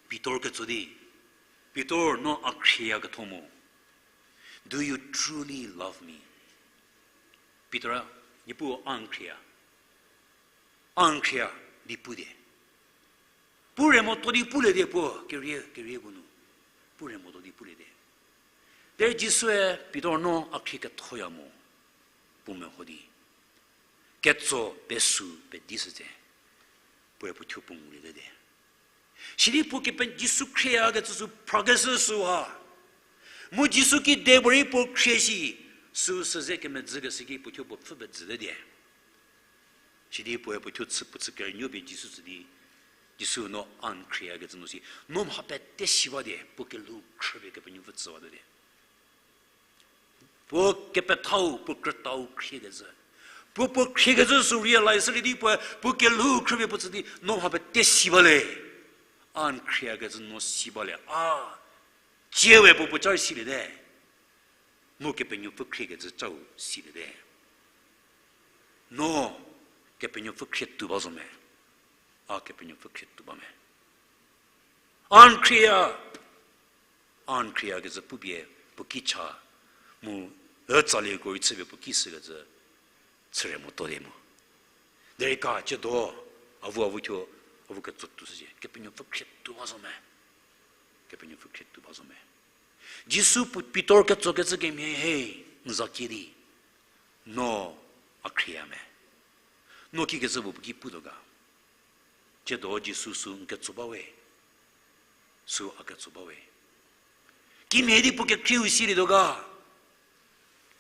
Pitor ketso di, Pitor, no a khrieyaketho mo. Do you truly love me? Pitor-e, Niepuu, a n khrieya. A n khrieya, di pu die. Pure moto di pulie die puo, kerie, kerie puo nu. Pure moto di pulie die. Derei Jisue, Pitor, no a khriekethoya mo, puo meho di, ketso pesü pedi shütse, puoe puo thuo puo nguliete die. Sidi puo kepe Jisu khrieyakecü sü phrakeshü süha. Mu Jisu kidepuorei puo khrie shi, süu süze kemedzükeshü ki puo thuo puo pfhü pezüte die. Sidi puoe puo thuo chü puo chü kerünuo pie Jisu tsü di, Jisu, no a n khrieyakecü no si, no mha pete si ba die, puo kelhou khrüpie Kepenuopfü tsüwatuo die. Puo kepethau, puo krütau khriekecü. Puo puo khriekecü sü realize shülie di puoe puo kelhou khrüpie puo tsü di, no mha pete si ba le. A n khrieyakecü no si ba le. A, tsie we puo puo ca rei siliete. Mu Kepenuopfü khriekecü cau siliete. No Kepenuopfü khrie tuo ba zo me. A Kepenuopfü khrie tuo ba me. A n khrieya, a n khrieyakecü pupie puo ki cha, mu, e tsalieko rei chüpie puo ki shükecü, chüre moto die mo. Derei ka tsiedo, avu avu thuo, avu ketso tuo shücie, Kepenuopfü khrie tuo ba zo me. Kepenuopfü khrie tuo ba zo me. Jisu puo Pitor ketsokecü kemhie he, n za kie di, no a khrieya me. No kikecü puo puo ki putuo ga. Tsiedo Jisu sü n ketso ba we. Sü a ketso ba we. Kimhie di puo kekhrieu silietuo ga.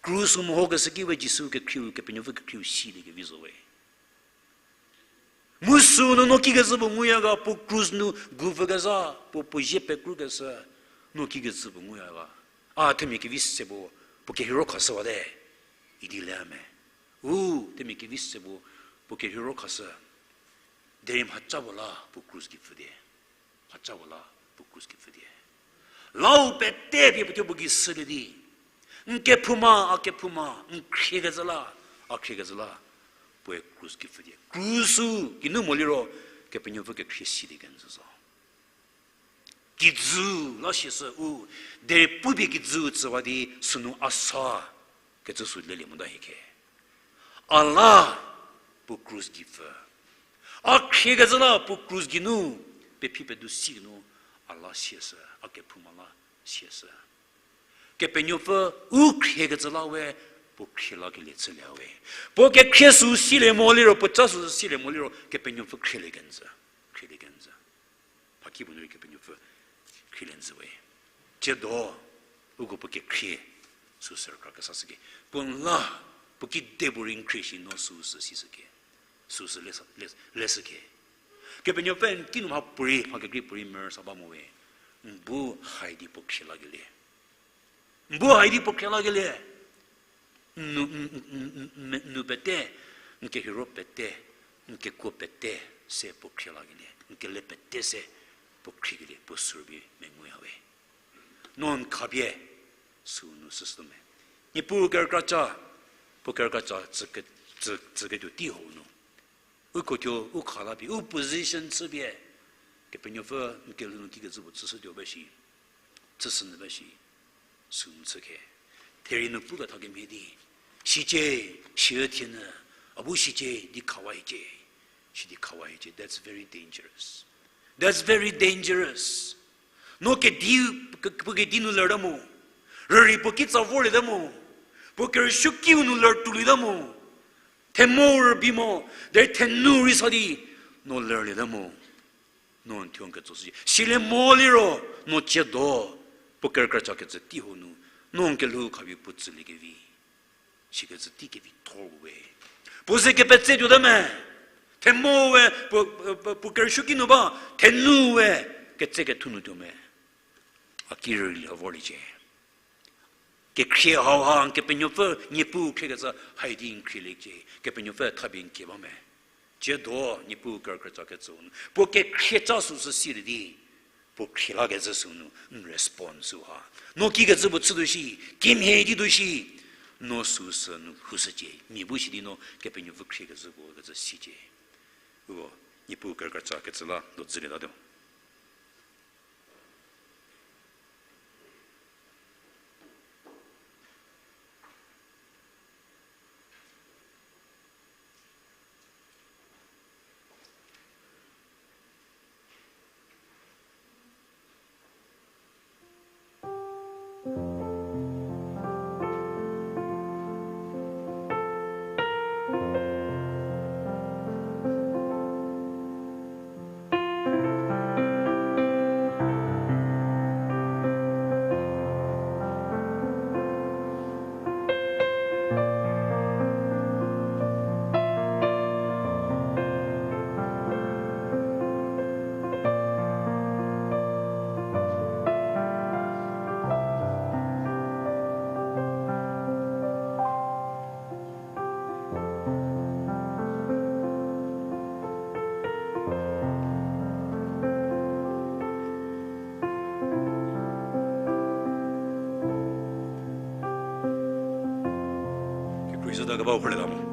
Krus-u mehokeshü ki we Jisu kekhrieu, Kepenuopfü kekhrieu siliekevi zo we. Mu sünu no kikecü puo nguya ga, puo krus nu guvükezha, puo puo zie pekrukeshü, no kikecü puo nguya ga. A themia kevi se puo, puo kerheiro khashüwate, idi le me. U, themia kevi se puo, puo kerheiro khashü. Derei mhaca puo la puo krus gei pfhü die. Mhaca puo la puo krus gei pfhü die. Lau pete pie puo thuo puo gei shülie di. N kephouma, a kephouma, n khriekecü la, a khriekecü la, puoe krus gei pfhü die. Krus-u geinu mo liro, Kepenuopfü kekhrie silie kenjü zo. Kijü la siashü u, derei pupie kijü tsüwa di sünu a sa kecü sü lelie mota hie ke. A la puo krus gei pfhü. A khriekecü la puo krus geinu, pephi pedu si geinu, a la siashü, a kephouma la siashü. Kepenuopfü u khriekecü la we, puo khrie lakelie chülie we. Puo kekhrie sü silie mo liro, puo ca sü silie mo liro, Kepenuopfü khrielie kenjü, khrielie kenjü. Mhakipuo nu rei Kepenuopfü khrielie njü we. Tsiedo, uko puo kekhrie, süsü rükra kesa shüke. Puo n la, puo kidepuorei n khrie shi no süsü si shüke. Süsü le, le, le shüke. Kepenuopfü n kinu mhapuorei, mha kekrei puorei merü sa ba mo we. N bu hai di puo khrie lakelie. N bu hai di puo khrie lakelie. N nu, n, n, n, n, n nu pete, n kerheiro pete, n kekuo pete se puo khrie lakelie. N kele pete se puo khriekelie, puo sürübei menguya we. No n khapie, sünu süsü me. Niepuu kerükraca, puo kerükraca tsü ke, tsü, tsüketuo tei hau nu. Uko thuo, u kha la pie, u position chüpie, Kepenuopfü n kelhou nu kikecü puo chüshütuo ba shi, chüshünyü ba shi, sünu chüke. Therei nu pukethakemhie di, sicie, siü thienyü, a bu sicie di khawa hiecie, sidi khawa hiecie, that's very dangerous. That's very dangerous. No kedi, puo kedi nu lerta mo. Rürei puo kitsa vorlieta mo. Puo kerüsuokiu nu ler tuolieta mo. Themo rübei mo, derei thenu rei sa di, no lerlieta mo. No n thuo ketso shücie. Silie mo liro, no tsiedo, puo kerükrietsa kecü tei hau nu, no n kelhou khapie puo tsüliekevi. Sikecü tei kevitho we. Puo ze kepetse tuota me. Themo we, puo, puo, puo kerüsuoki nu ba, thenu we, ketse kethu nu tuo me. A ki rüli ha vorliecie. Kekhrie hauha, Kepenuopfü Niepuu khriekecü haidi n khrieliecie, Kepenuopfü thapie n kie ba me. Tsiedo Niepuu kerükrietsa kecü nu. Puo kekhrietsa süsü silie di, puo khrielakecü sünu, n response süha. No kikecü puo chütuo shi, kimhie di tuo shi, no süsü nu lhoushücie, mia bu shi di no Kepenuopfü khriekecü puo kecü sicie. Uko, Niepuu kerükrietsa kecü la, do dzülietatuo. Kikru zhü ta keba u khruohi ta mo.